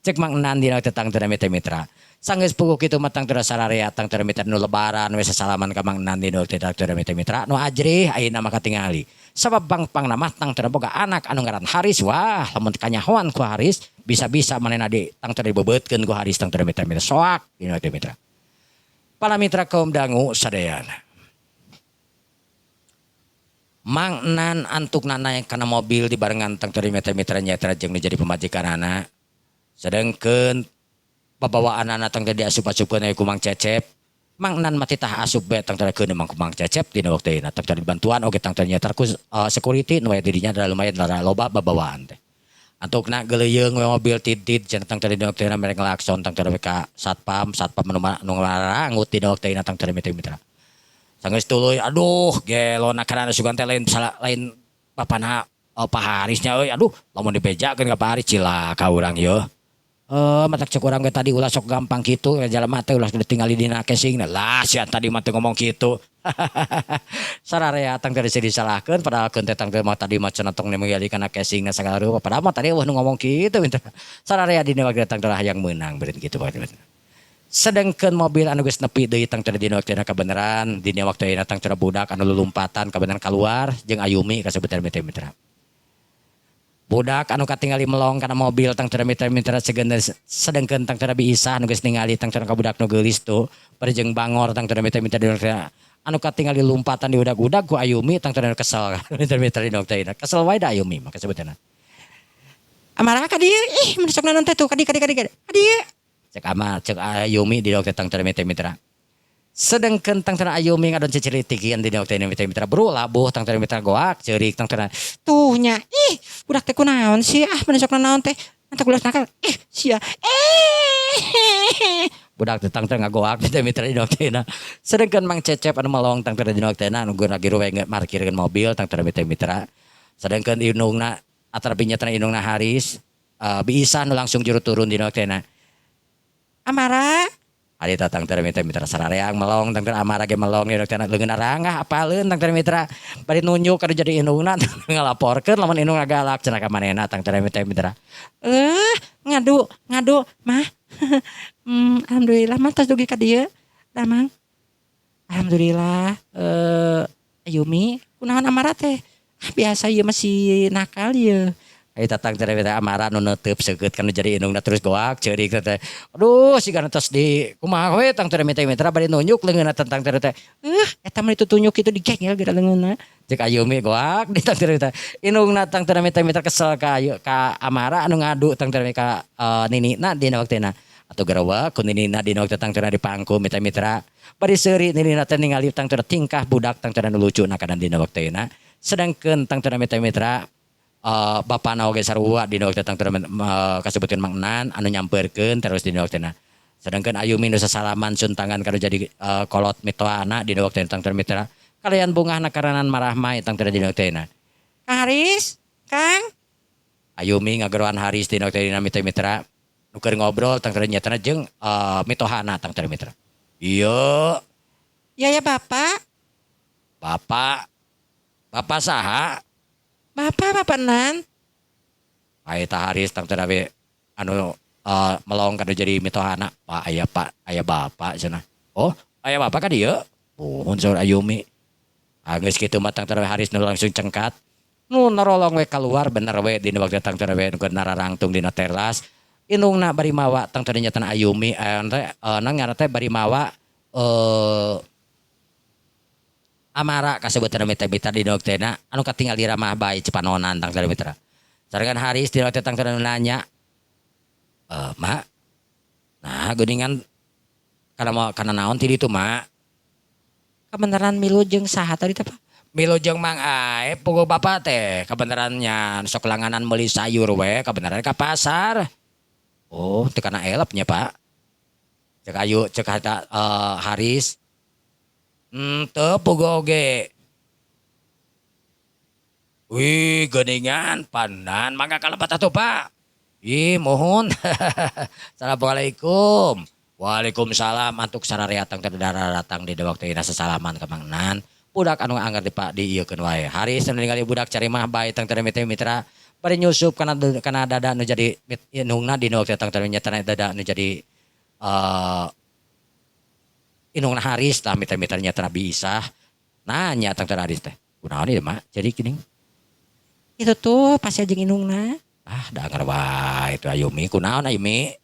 Cek Mang Enan dina tetang teu mitra mitra. Sanggeus puguh kitu mah tang teu sararea tang teu mitra nu lebaran we sasalaman ka Mang Enan dina teu teu mitra mitra nu ajrih ayeuna mah katingali. Sabab pangpangna mah tang teu boga anak anu ngaran Haris wah lamun kanyahoan ku Haris bisa-bisa manehna di tang teu dibebeutkeun ku Haris tang teu mitra mitra soak dina teu mitra. Para mitra kaum dangu sadayana. Mang Enan antukna naek kana mobil dibarengan tang teu mitra-mitra nyaeta jeung nu jadi pamajikanana. Sedengkeun babawaanana tang teu diasup-asupkeun ku Mang Cecep. Mang Enan mah titah asup bae tang teu keun ku Mang Cecep dina waktu ayeuna tang teu dibantuan oge tang teu nyaeta ku security nu aya di dinya da lumayan rada loba babawaan teh. Antukna geuleuyeung we mobil tid-tid cenah tang teu dina waktu ayeuna mere ngelakson tang teu ka satpam, satpam nu ngarangut dina waktu ayeuna tang teu mitra-mitra. Sanggeus tuluy aduh gelona karana sugan teh lain salah lain bapana Pak Haris nya euy aduh lamun dibejakeun ka Pak Haris cilaka urang yeuh. Matak cek urang ge tadi ulah sok gampang kitu jalma teh ulah ditingali dina casingna lah sia tadi mah teu ngomong kitu. Sararea tang teu disalahkeun padahal keun teh tang teu mah tadi mah cenah tong ningali kana casingna sagala rupa padahal mah tadi eueuh nu ngomong kitu minta. Sararea dina waktu tang teu hayang meunang beureun kitu bae. Sedengkeun mobil anu geus nepi deui tang teu dina waktu kabeneran dina waktu ayeuna tang teu budak anu lulumpatan kabeneran kaluar jeung Ayumi kasebutan mitra-mitra. Budak anu katingali melong kana mobil tang teu mitra-mitra segeun sedengkeun tang teu Bi Isah anu geus ningali tang teu ka budak nu geulis tuh bari jeung bangor tang teu mitra-mitra dina waktu anu katingali lumpatan di udag-udag ku Ayumi tang teu kesel mitra-mitra dina waktu ayeuna kesel wae da Ayumi mah kasebutanna. Amara ka dieu ih mun sok naon teh tuh ka dieu ka dieu ka dieu. Cek ama cek Ayumi di waktu tang teu mitra-mitra. Sedengkeun tang teu Ayumi ngadon ciciritikian di waktu ini mitra-mitra bro labuh tang teu mitra goak ceurik tang teu tuh nya ih budak teh kunaon sih ah mun sok naon teh mantap ulah nakal ih sia eh budak teh tang teu ngagoak mitra mitra di waktu ini. Sedengkeun Mang Cecep anu melong tang teu di waktu ini anu lagi ruwe markirkeun mobil tang teu mitra mitra. Sedengkeun indungna atarapi nya indungna Haris Bi Isah nu langsung juru turun di waktu ini. Amara Ari tatang teu mitra mitra sarareang melong tang teu Amara ge melong di waktu leungeun rangah apaleun tang teu mitra bari nunjuk anu jadi indungna ngalaporkeun lamun indungna galak cenah ka manehna tang teu mitra mitra. Ngadu ngadu mah. Alhamdulillah mah tos dugi ka dieu damang. Alhamdulillah Ayumi kunaon Amara teh? Ah biasa ieu mah si nakal ieu. Ari tatang teh mitra Amara nu neuteub seukeut kana jadi indungna terus goak ceurik teh. Aduh sigana tos di kumaha we tang teh mitra mitra bari nunjuk leungeunna tentang teh teh. Eta mah ditutunjuk kitu digengel geura leungeunna. Cek Ayumi goak di tang teh teh. Indungna tang teh mitra mitra kesel ka ayu ka Amara anu ngadu tang teh ka ninina dina waktuna. Atuh geureuweuk ku ninina dina waktu tang teh dipangku mitra mitra. Bari seuri ninina teh ningali tang teh tingkah budak tang teh nu lucuna kana dina waktuna. Sedangkeun tang teh mitra mitra bapana oge sarua dina waktu tang teh kasebutkeun Mang Enan anu nyampeurkeun terus dina waktuna. Sedangkeun Ayumi nu sasalaman suntangan kanu jadi kolot mitohana dina waktu tang teh mitra. Kalian bungahna karanan marahmai tang teh dina waktuna. Kang Haris, Kang. Ayumi ngageroan Haris dina waktu dina mitra mitra. Nu keur ngobrol tang teh nyatana jeung mitohana tang teh mitra. Iya. Iya ya Bapak. Bapak. Bapak saha? Bapak, Bapak Nan. Ai tah Haris tang teh anu melong kanu jadi mitohana. Pak aya, Pak, aya bapak cenah. Oh, aya bapak ka dieu? Muhun, saur Ayumi. Ah, geus kitu mah tang teh Haris nu langsung cengkat. Nu narolong we keluar bener we dina waktu tang teh we nu nararangtung dina teras. Indungna bari mawa tang teh nyatana Ayumi teh nang ngaranna teh bari mawa Amara kasebutan mitra-mitra dina waktuna anu katinggal di ramah bae Cipanonan tang teh mitra. Sarengan Haris dina waktu tang teh nanya, "Mak, nah geuningan kana mau kana naon ti ditu, Mak?" Kebenaran milu jeung saha tadi teh, Pak? Milu jeung Mang Aep, puguh bapak teh kebenarannya sok langganan meuli sayur we kebenaran ka pasar. Oh, teu kana elep nya, Pak. Cek ayu cek kata Haris. Henteu puguh oge. Wih, geuningan pandan mangga kalebet atuh, Pak. Ih, muhun. Assalamualaikum. Waalaikumsalam, antuk sararea tang teh datang di waktu ina sasalaman ka Mang Nan. Budak anu anggar di Pak diieukeun wae. Haris nu ningali budak cari mah bae tang teh mitra bari nyusup kana kana dada nu jadi indungna dina waktu tang teh nyatana dada nu jadi indungna Haris tah mitra-mitra nyatana bisa. Nanya tang teh Haris teh. Kunaon ieu, Mak? Jadi geuning. Itu tuh pasti jeung indungna. Ah, da anggar wae itu Ayumi. Kunaon, Ayumi?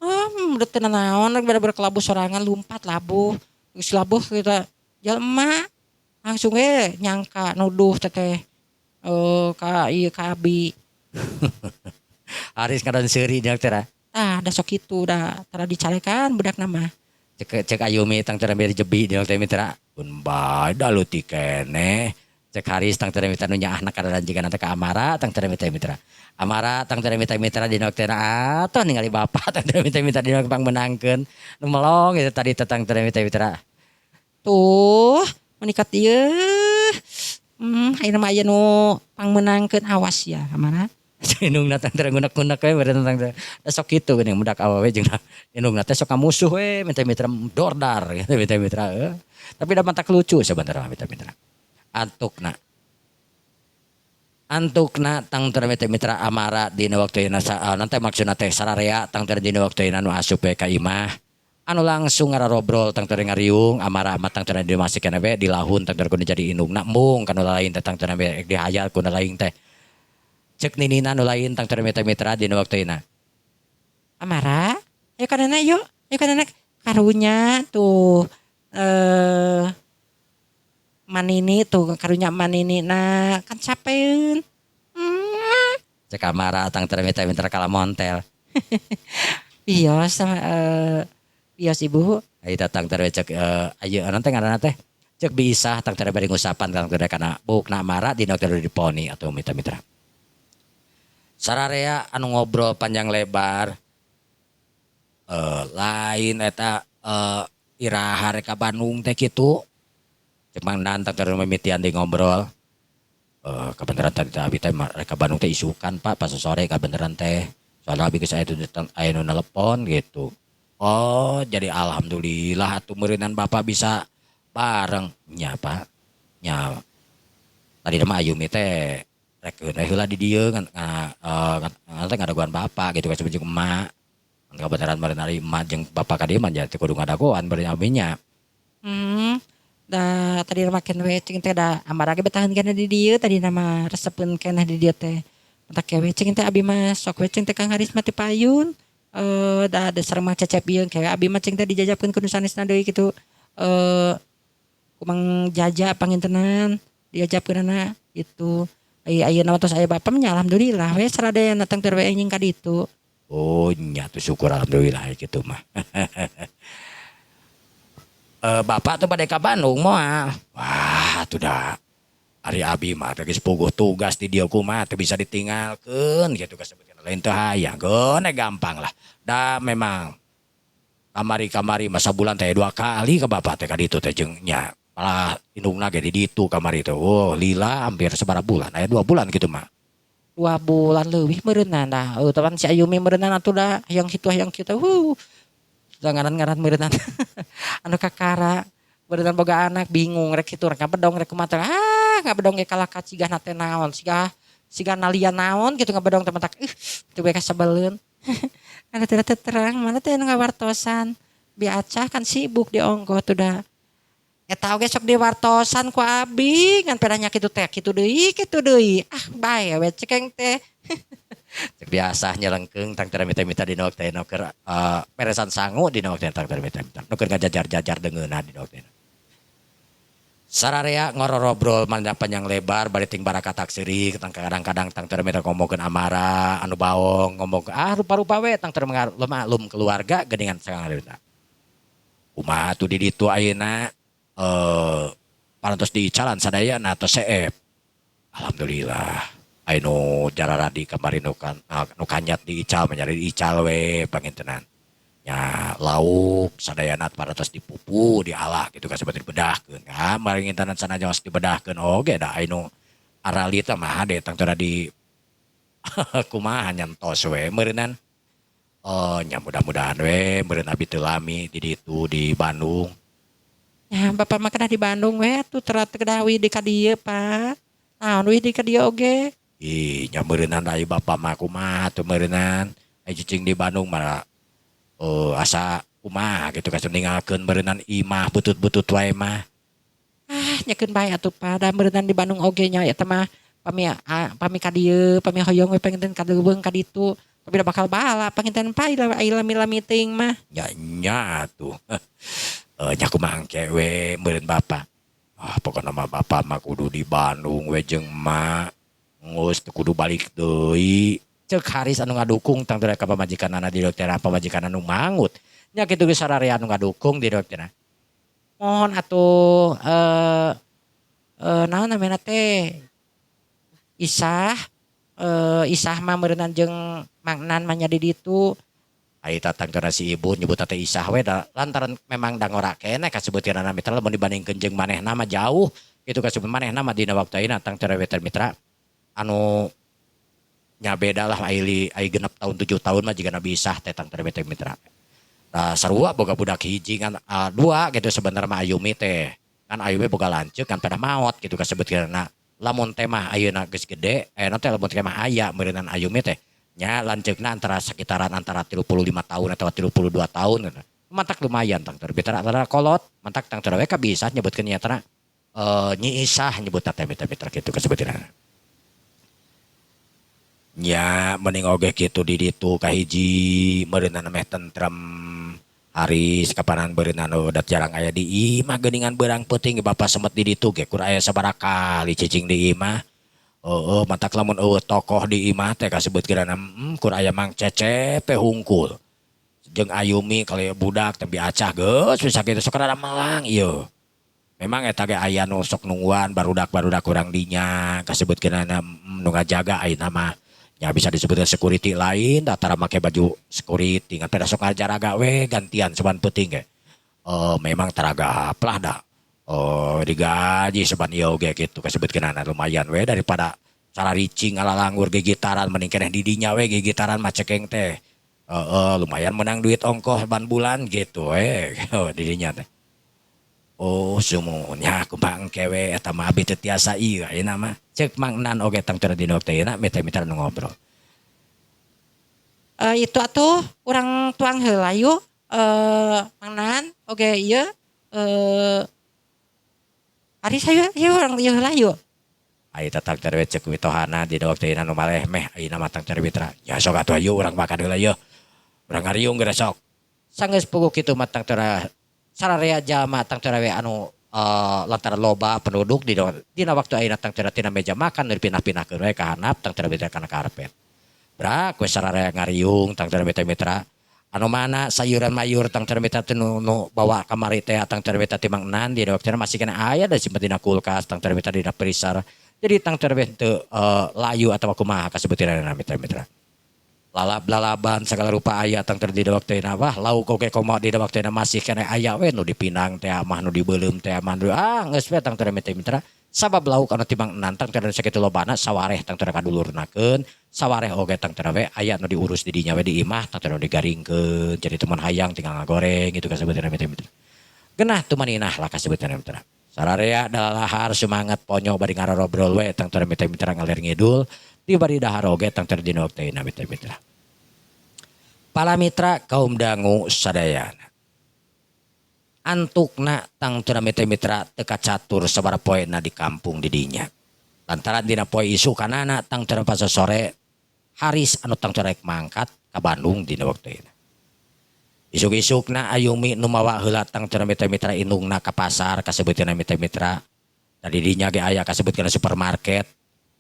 Oh, udah teu naon bener-bener kelabuh sorangan lumpat labuh. Geus labuh kita jelema langsung we nyangka nuduh teteh ka ieu ka abi. Haris ngaran seuri dia teh. Tah da sok kitu da tara dicarekan budak mah. Cek cek Ayumi tang teh beri jebi dia teh mitra. Pun bae da leutik keneh. Cek Haris tang teh mitra nu nyaahna kana jiga teh ka Amara tang teh mitra mitra. Amara tang teh mitra mitra dina teh atuh ningali bapak tang teh mitra mitra dina pangmeunangkeun. Nu melong itu tadi teh tang teh mitra mitra. Tuh, menikat ieu. Ayeuna mah aya nu pangmeunangkeun, awas ya Amara. Indungna teh teh ngunek-ngunek we bari tentang teh. Sok kitu geuning budak awewe jeung indungna teh sok ngamusuh we mitra-mitra dordar gitu mitra-mitra. Tapi da matak lucu sebenarnya mitra-mitra. Antukna. Antukna tang teh mitra-mitra Amara dina waktu ina nanti maksudna teh sararea tang teh dina waktu ina nu asup we ka imah. Anu langsung ngararobrol tang teh ngariung Amara mah tang teh di masih keneh we dilahun tang teh kudu jadi indungna embung kanu lain teh tang teh we dihayal ku nu lain teh. Cek ninina nu lain tang teh mitra-mitra dina waktu ina. Amara, ayo ka nenek yuk. Ayo ka nenek. Karunya tuh Manini tuh karunya Manini nah kan capeun. Cek Amara tang teh mitra-mitra kala montel. Bios sama bios Ibu. Ai datang teh cek ayeuna teh ngaranna teh cek bisa tang teh bari ngusapan tang teh kana buukna Amara dina waktu diponi atau mitra-mitra. Sararea anu ngobrol panjang lebar lain eta iraha rek ka Bandung teh kitu. Cek Mang Nan tang teh mimitian di ngobrol. Kebenaran tadi abi teh rek ka Bandung teh isukan, Pak, pas sore kebenaran teh. Soalnya abi geus aya aya nu nelepon gitu. Oh, jadi alhamdulillah atuh meureunan bapak bisa bareng. Nya, Pak. Nya. Tadi mah Ayumi teh rek heula di dieu ngan teh ngadagoan bapak gitu kan jeung emak. Kebenaran meureun ari emak jeung bapak ka dieu mah teu kudu ngadagoan bari abinya. Da tadi makin we cing teh da Amara ge betahan keneh di dieu tadi nama resepeun keneh di dieu teh. Matak we cing teh abi mah sok we cing teh Kang Haris mah ti payun. Da dasar mah cecep ieu ke abi mah cing teh dijajabkeun ku nu sanesna deui kitu. Kumang jaja pangintenan diajabkeunana gitu. Ai ayeuna mah tos aya bapak nya alhamdulillah we saradayana tang teu we anjing ka ditu. Oh nya tuh syukur alhamdulillah gitu mah. Bapak tuh pada ka Bandung moal. Wah, atuh da ari abi mah teh geus puguh tugas di dieu kumaha teu bisa ditinggalkeun gitu kasebutkeun lain teu hayang. Geun gampang lah. Da memang kamari-kamari masa bulan teh 2 kali ke bapak teh ka ditu teh jeung nya malah indungna ge di ditu kamari teh. Oh, lila hampir sabaraha bulan, aya 2 bulan gitu mah. 2 bulan leuwih meureunna dah. Teman si Ayumi meureunna atuh da hayang kitu hayang kitu. Ngaran-ngaran meureunna. Anu kakara meureunna boga anak bingung rek kitu rek ngabedong rek kumaha. Ah, Ngabedong ge kalah ka cigahna teh naon, siga siga nalian naon gitu ngabedong teh matak ih teu we kasebeleun. Ada teu terang mana teh nu ngawartosan. Bi Acah kan sibuk di ongkoh tuh da. Eta oge sok diwartosan ku abi ngan pedanya kitu teh kitu deui kitu deui. Ah bae we cekeng teh. Biasa nyelengkeung tang teu mita-mita dina waktu nu keur peresan sangu dina waktu tang teu mita-mita. Nu keur ngajajar-jajar deungeunna dina waktu. Sararea ngororobrol manjang panjang lebar bari ting barakatak seuri tang kadang-kadang tang teu mita ngomongkeun amara anu baong ngomong ah rupa-rupa we tang teu maklum keluarga geuningan sangareuta. Kumaha tuh di ditu ayeuna parantos diicalan sadayana tos seep. Alhamdulillah. Aya nu jararadi kamari nu kan nu kanyat diical mah nyari diical we pangintenan. Nya lauk sadayana parantos dipupu dialah gitu kan seperti dibedahkeun. Ah maringintenan sanajan dibedahkeun oge da aya nu aralita mah hade tang teu di kumaha nyentos we meureunan. Nya mudah-mudahan we meureun abi teu lami di ditu di Bandung. Ya bapak mah kedah di Bandung we atuh teu kedah uih di ka dieu Pak. Naon uih di ka dieu oge. Ih nya meureunan aya bapak mah kumaha atuh meureunan. Aya cicing di Bandung mah asa kumaha kitu ka ninggalkeun meureunan imah butut-butut wae mah. Ah nyakeun bae atuh Pak da meureunan di Bandung oge nya eta mah pami pami ka dieu pami hoyong we panginten ka leuweung ka ditu. Tapi da bakal bala panginten pae ai lami-lami teuing mah. Nya nya atuh. Nya kumaha engke we meureun bapa. Ah pokona mah bapa mah kudu di Bandung we jeung emak. Geus teu kudu balik deui. Ceuk Haris anu ngadukung tang teu ka pamajikanana di dokter pamajikan anu mangut. Nya kitu ge sararea anu ngadukung di dokter. Mohon atuh naon namina teh Isah Isah mah meureunan jeung Mang Nan mah nya di ditu. Ai tatang kana si ibu nyebut teh Isah we da lantaran memang da ngora keneh kasebutkeunana mitra lamun dibandingkeun jeung manehna mah jauh kitu kasebut manehna mah dina waktu ayeuna tang teu mitra anu nya beda lah ai ai 6 tahun 7 tahun mah jigana Isah teh tang teu mitra. Da sarua boga budak hiji ngan dua gitu sebenarnya mah Ayumi teh. Kan Ayumi boga lanceuk kan pada maot gitu kasebutkeunana. Lamun teh mah ayeuna geus gede, ayeuna teh lamun teh mah aya meureunan Ayumi teh. Nya lanceukna antara sekitaran antara 35 tahun atau 32 tahun gitu. Mantak lumayan tang teu mitra antara kolot, mantak tang teu we ka bisa nyebutkeun nya teh Nyi Isah nyebutna teh mitra kitu kasebutkeunana. Nya mending oge kitu di ditu kahiji meureunana meh tentrem Haris kapanan meureunana udah jarang aya di imah geuningan beurang peuting bapa semet di ditu ge kur aya sabaraha kali cicing di imah. Heueuh matak lamun eueuh tokoh di imah teh kasebutkeunana kur aya Mang Cecep teh hungkul. Jeung Ayumi kali budak teh biacah geus bisa kitu sok rada melang ieu. Memang eta ge aya nu sok nungguan barudak-barudak urang dinya kasebutkeunana nu ngajaga ayeuna mah. Ya bisa disebutkan security lain datara make baju security ngan pada sok ngajaraga we gantian saban peuting ge. Memang taraga lah da. Digaji saban ieu oge kitu kasebutkeunana lumayan we daripada cararicing ngalalanggur gigitaran mending keneh di dinya we gigitaran mah cekeng teh. Lumayan menang duit ongkoh saban bulan gitu we di dinya teh. Oh sumuhun kumaha engke we eta mah abi teu tiasa ieu ayeuna mah. Ceuk Mang Nan oge tang teu dina waktu ayeuna mitra-mitra nu ngobrol. Itu atuh urang tuang heula yuk Mang Nan oge ieu Aris hayu hayu urang ieu heula yuk. Ai tatang teu we ceuk mitohana dina waktu ayeuna nu maleh meh ayeuna mah tang teu mitra. Ya sok atuh hayu urang makan heula yeuh. Urang ngariung geura sok. Sanggeus puguh kitu mah tang teu sararea jalma tang teu we anu lantaran loba penduduk dina waktu ayeuna tang teu tina meja makan nu dipindah-pindahkeun we ka handap tang teu kana karpet. Brak we sararea ngariung tang teu mitra. Anu mana sayuran mayur tang teu mitra teh nu bawa kamari teh tang teu mitra ti Mang Nan dina waktu masih keneh aya da simpen dina kulkas tang teu mitra dina freezer. Jadi tang teu teu layu atawa kumaha kasebutkeunana mitra-mitra. Lalab-lalaban segala rupa aya tang teu dina waktu ayeuna wah lauk oge komo dina waktu ayeuna masih keneh aya we nu dipinang teh mah nu dibeuleum teh mah nu ah geus we tang teu mitra. Sabab lauk anu ti Mang Nan tang teu sakitu lobana sawareh tang teu kadulurnakeun sawareh oge tang teu we aya nu diurus di dinya we di imah tang teu digaringkeun jadi teman hayang tinggal ngagoreng gitu kasebutkeunana mitra-mitra. Geunah tumaninah lah kasebutkeunana mitra. Sararea dalalahar semangat ponyo bari ngarobrol we tangtuna mitra-mitra ngalir ngidul di bari dahar oge tangtuna dina waktuna mitra-mitra. Para mitra kaum dangu sadayana. Antukna tangtuna mitra-mitra teu kacatur sabaraha poena di kampung di dinya. Lantaran dina poe isukanana tangtuna pas sore Haris anu tangtuna rek mangkat ka Bandung dina waktuna. Isuk-isukna Ayumi nu mawa heula tangtuna mitra-mitra indungna ka pasar kasebutna mitra-mitra. Da di dinya ge aya kasebutkeun supermarket.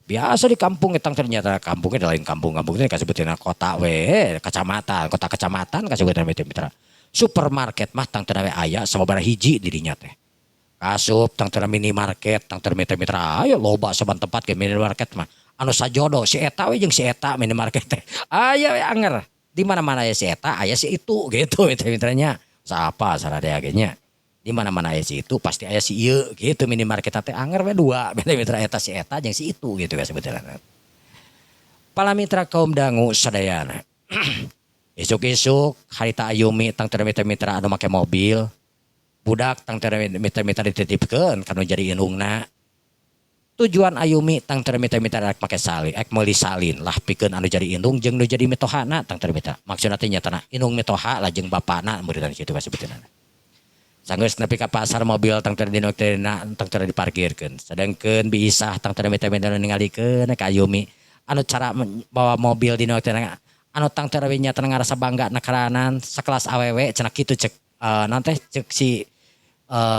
Biasa di kampung eta ternyata kampungnya lain kampung-kampung teh kasebutna kota we, kecamatan, kota kecamatan kasebutna mitra-mitra. Supermarket mah tangtuna we aya sababaraha hiji di dinya teh. Kasup tangtuna minimarket tangtuna mitra-mitra aya loba saban tempat ge minimarket mah. Anu sajodo si eta we jeung si eta minimarket teh. Aya we anger. Di mana-mana aya si eta, aya si itu gitu mitra-mitranya. Sapa saradea ge nya. Di mana-mana aya si itu pasti aya si ieu gitu minimarket teh anger we dua mitra eta si eta jeung si itu gitu kasebutna. Para mitra kaum dangu sadayana. Isuk-isuk harita Ayumi tangtuna mitra-mitra anu make mobil. Budak tangtuna mitra-mitra dititipkeun kanu jadi indungna. Tujuan Ayumi tangtuna mitra-mitra rek make salin, rek meuli salin lah pikeun anu jadi indung jeung nu jadi mitohana tangtuna mitra. Maksudna teh nyatana indung mitoha lah jeung bapana meureun kitu kasebutna. Sanggeus nepi ka pasar mobil tangtuna dina waktuna tangtuna diparkirkeun. Sedengkeun Bi Isah tangtuna mitra-mitra ningalikeun ka Ayumi anu cara bawa mobil dina waktuna anu tangtuna we nyatana ngarasa bangga na karanan sakelas awewe cenah kitu cek naon teh cek si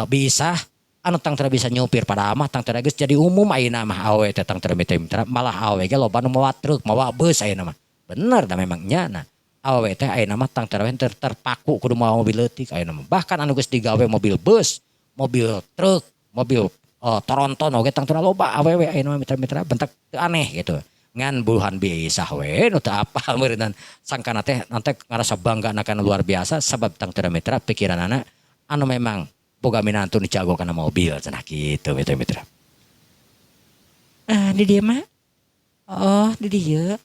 Bi Isah anu tangtuna bisa nyupir padahal mah tangtuna geus jadi umum ayeuna mah awewe teh tangtuna mitra-mitra malah awewe ge loba nu mawa truk mawa bus ayeuna mah. Bener da memang nya nah. Awewe teh ayeuna mah tangtuna we terpaku kudu mawa mobil leutik ayeuna mah. Bahkan anu geus digawe mobil bus, mobil truk, mobil tronton oge tangtuna loba awewe ayeuna mah mitra-mitra bentak teu aneh gitu. Ngan buluhan Bi Isah we nu teu apal meureunnan sangkana teh nanti ngarasa bangga kana luar biasa sabab tangtuna mitra pikiranana anu memang boga minantu nu jago kana mobil cenah kitu mitra-mitra. Ah di dieu mah. Oh di dieu.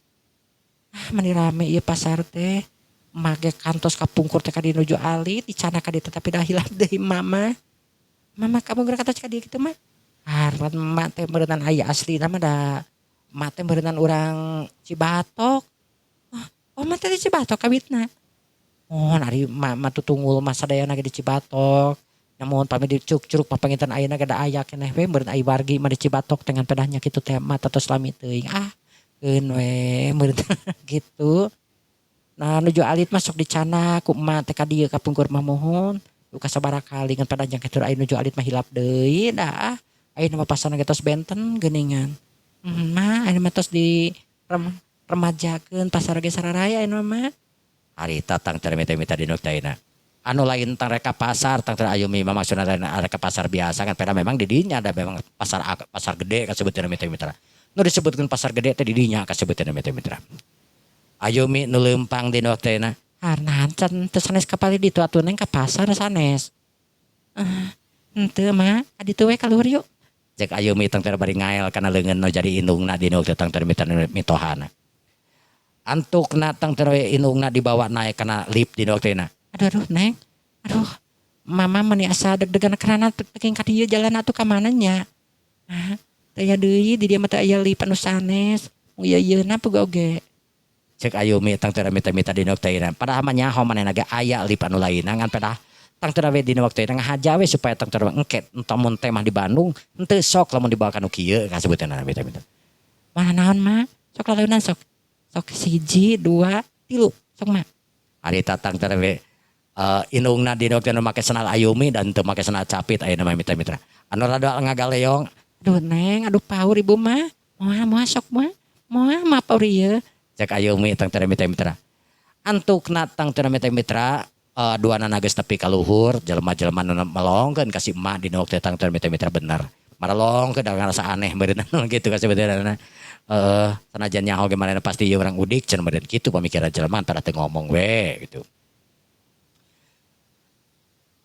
Ah mani rame ieu pasar teh. Make kantos kapungkur teh ka dieu nuju alit dicandak ka dieu teh tapi dah hilap deui mama. Mama kamu geura kantos ka dieu kitu mah. Hareupan emak teh meureunnan aya aslina mah da emak teh meureunnan urang Cibatok. Oh, emak teh di Cibatok kawitna. Oh, ari emak mah tutungul mah sadayana ge di Cibatok. Namun pami di Curug mah panginten ayeuna ge da aya keneh we meureun ai wargi mah di Cibatok teh ngan pedahnya kitu teh emak tos lami teuing. Ah, keun we meureun gitu. Nah nuju alit mah sok dicandak ku emak teh ka dieu kapungkur mah muhun. Duka sabaraha kali ngan pedahnya kitu aya nuju alit mah hilap deui da ah. Ayeuna mah pasarna ge tos benten geuningan. Mah ayeuna mah tos di remajakeun pasar ge sararaya ayeuna mah. Harita tangtuna mita-mita dina ayeuna. Anu lain tang rek ka pasar tangtuna Ayumi mah maksudna lain rek ka pasar biasa kan peda memang di dinya ada memang pasar pasar gede kasebutna mitra-mitra. Nu disebutkeun pasar gede teh di dinya kasebutna mitra-mitra. Ayumi nu leumpang dina waktuna. Nahan can teu sanes ka palih ditu atuh neng ka pasar sanes. Ah, henteu mah ka ditu we ka luhur yuk. Cek Ayumi tangtuna bari ngael kana leungeun nu jadi indungna dina waktu tangtuna mitra mitohana. Antukna tangtuna indungna dibawa naek kana lift dina waktuna. Aduh aduh neng, aduh mama meni asa deg-degan karena teuing ka dieu jalan atuh ka mana nya. Nah, teu aya deui di dieu mah teu aya lift anu sanes. Ieu ieuna puguh oge. Cek Ayumi tangtuna mita-mita dina waktuna. Padahal mah nyaho manehna ge aya lift anu lainna ngan pedah tangtuna we dina waktuna ngahaja we supaya tangtuna engke lamun teh mah di Bandung henteu sok lamun dibawa ka nu kieu kasebutna mita-mita. Mana naon mah? Sok lalaunan sok. Sok 1 2 3 sok mah. Harita tangtuna we indungna dina waktuna make sendal Ayumi dan teu make sendal capit ayeuna mah mitra-mitra. Anu rada ngagaleong. Aduh neng, aduh paur ibu mah. Moal moal sok moal. Moal mah paur ieu. Cek Ayumi tangtuna mitra-mitra. Antukna tangtuna mitra-mitra duanana geus nepi ka luhur, jelema-jelema nu melongkeun ka si emak dina waktu tangtuna mitra-mitra bener. Marelongkeun da ngarasa aneh meureun kitu kasebutna. Sanajan nyaho ge manehna pasti ieu urang udik cenah meureun kitu pamikiran jelema antara teu ngomong we gitu.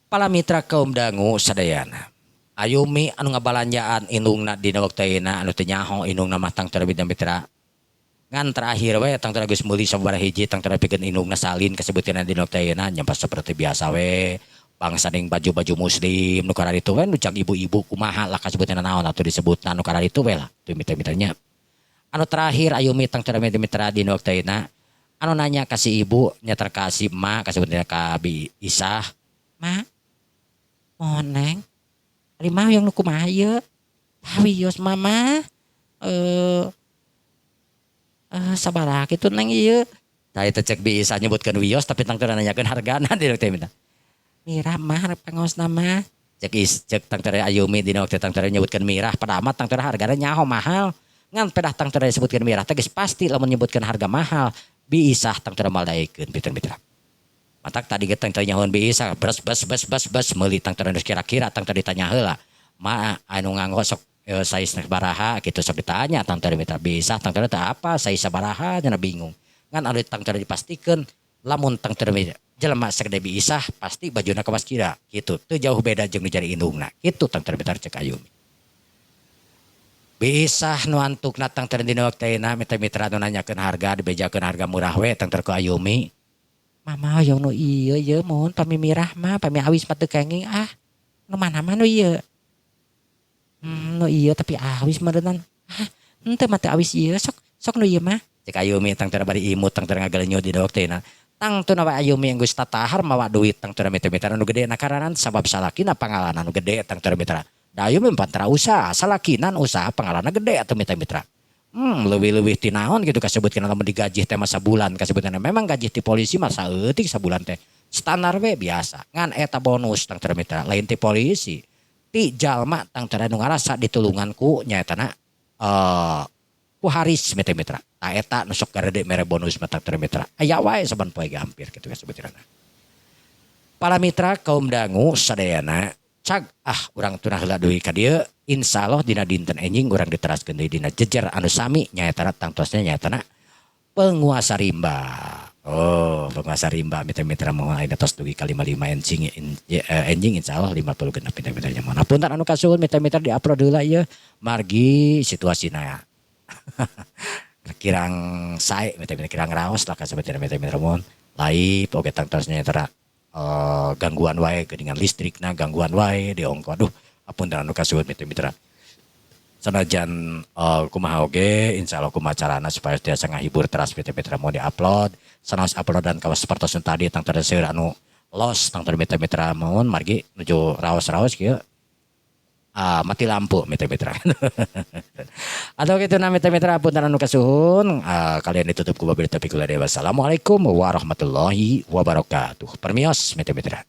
Para mitra kaum dangu sadayana. Ayumi anu ngabalanjaan indungna dina waktu ayeuna anu teu nyaho indungna mah tangtuna mitra. Ngan terakhir we tangtuna geus meuli sabaraha hiji tangtuna pikeun indungna salin kasebutna dina waktu ayeuna nyampas seperti biasa we. Bangsa ning baju-baju muslim nu kararitu we nu jang ibu-ibu kumaha lah kasebutna, naon atuh disebutna nu kararitu we lah tuh mitra-mitranya. Anu terakhir, Ayumi tangtuna mitra dina waktu ayeuna anu nanya ka si ibu nya ka si emak kasebutna ka Bi Isah. Ma, mohon Neng, ari mah yang nu kumaha ieu? Wios mama sabaraha kitu, Neng, ieu? Tah, eta cek Bi Isah nyebutkeun wios, tapi tangtuna nanyakeun hargana dina waktu minta. Mirah mah pangaosna mah. Cek is cek tangtuna Ayumi dina waktu tangtuna nyebutkeun mirah, padahal mah tangtuna hargana nyaho mahal. Ngan pedah tangtuna disebutkeun mirah teh geus pasti lamun nyebutkeun harga mahal. Bi Isah tangtuna maldaekeun mitra-mitra. Matak tadi ge tangtuna nyahoan Bi Isah bres bes bes bes bes meuli tangtuna geus kira-kira tangtuna ditanya heula. Ma, anu nganggo sok size sabaraha gitu, sok ditanya tangtuna mitra. Bi Isah tangtuna teh apa size sabaraha cenah, bingung. Ngan anu tangtuna dipastikeun lamun tangtuna jelema sagede Bi Isah pasti bajuna kawas kira gitu. Teu jauh beda jeung nu jadi indungna. Kitu tangtuna mitra cek Ayumi. Bi Isah nu antukna tangtuna dina waktu ayeuna mitra-mitra nu nanyakeun harga, dibejakeun harga murah we tangtuna ku Ayumi. Mama hoyong nu ieu ye, mohon pami mirah mah, pami awis mah teu kenging ah. Nu mana mah nu ieu? Nu ieu tapi awis meureunnan. Ah, henteu mah teu awis ieu, sok sok nu ieu mah. Cek Ayumi tangtuna bari imut tangtuna ngagalenyut dina waktu ayeuna. Tangtuna we Ayumi geus tatahar mawa duit tangtuna mitra-mitra nu gede nakaranan sabab salakina pangalanan nu gede tangtuna mitra. Da Ayumi mah tara usaha, salakinan usaha pangalanan gede atuh mitra-mitra. Leuwih-leuwih ti naon gitu kasebutkeun lamun digaji teh mah sabulan kasebutkeun memang gaji ti polisi mah saeutik sabulan teh. Standar we biasa. Ngan eta bonus tangtuna mitra lain ti polisi. Ti jalma tangtuna nu ngarasa ditulungan ku nyaetana ku Haris mitra-mitra. Tah, eta nu sok garede mere bonus mah tangtuna mitra. Aya wae saban poe ge hampir kitu kasebutkeun. Para mitra kaum dangu sadayana, cag ah urang tunah heula deui ka dieu. Insyaallah dina dinten enjing urang diteraskeun deui dina jejer anu sami, nyaetana tangtosna nyaetana penguasa rimba. Oh, penguasa rimba mitra-mitra, moal ayeuna tos dugi ka 55 enjing enjing insyaallah 56 mitra-mitra nya. Moal punten anu kasuhun mitra-mitra, di-upload heula ieu margi situasina kirang sae mitra-mitra, kirang raos lah kasebutna mitra-mitra. Mohon live oge tangtosna nyaeta gangguan wae geuningan listrikna, gangguan wae di ongko. Aduh, apunten anu kasuhun mitra-mitra. Sanajan kumaha oge insyaallah kumaha carana supaya tiasa ngahibur teras mitra-mitra mau di-upload. Sanaos uploadan kawas sapertos nu tadi tangtuna seueur anu los tangtuna mitra-mitra, mohon margi nuju raos-raos kieu mati lampu mitra-mitra. Atau kitu na mitra-mitra, punten anu kasuhun, kalian ditutup ku wabillahi taufiq wal hidayah. Wassalamualaikum warahmatullahi wabarakatuh. Permios mitra-mitra.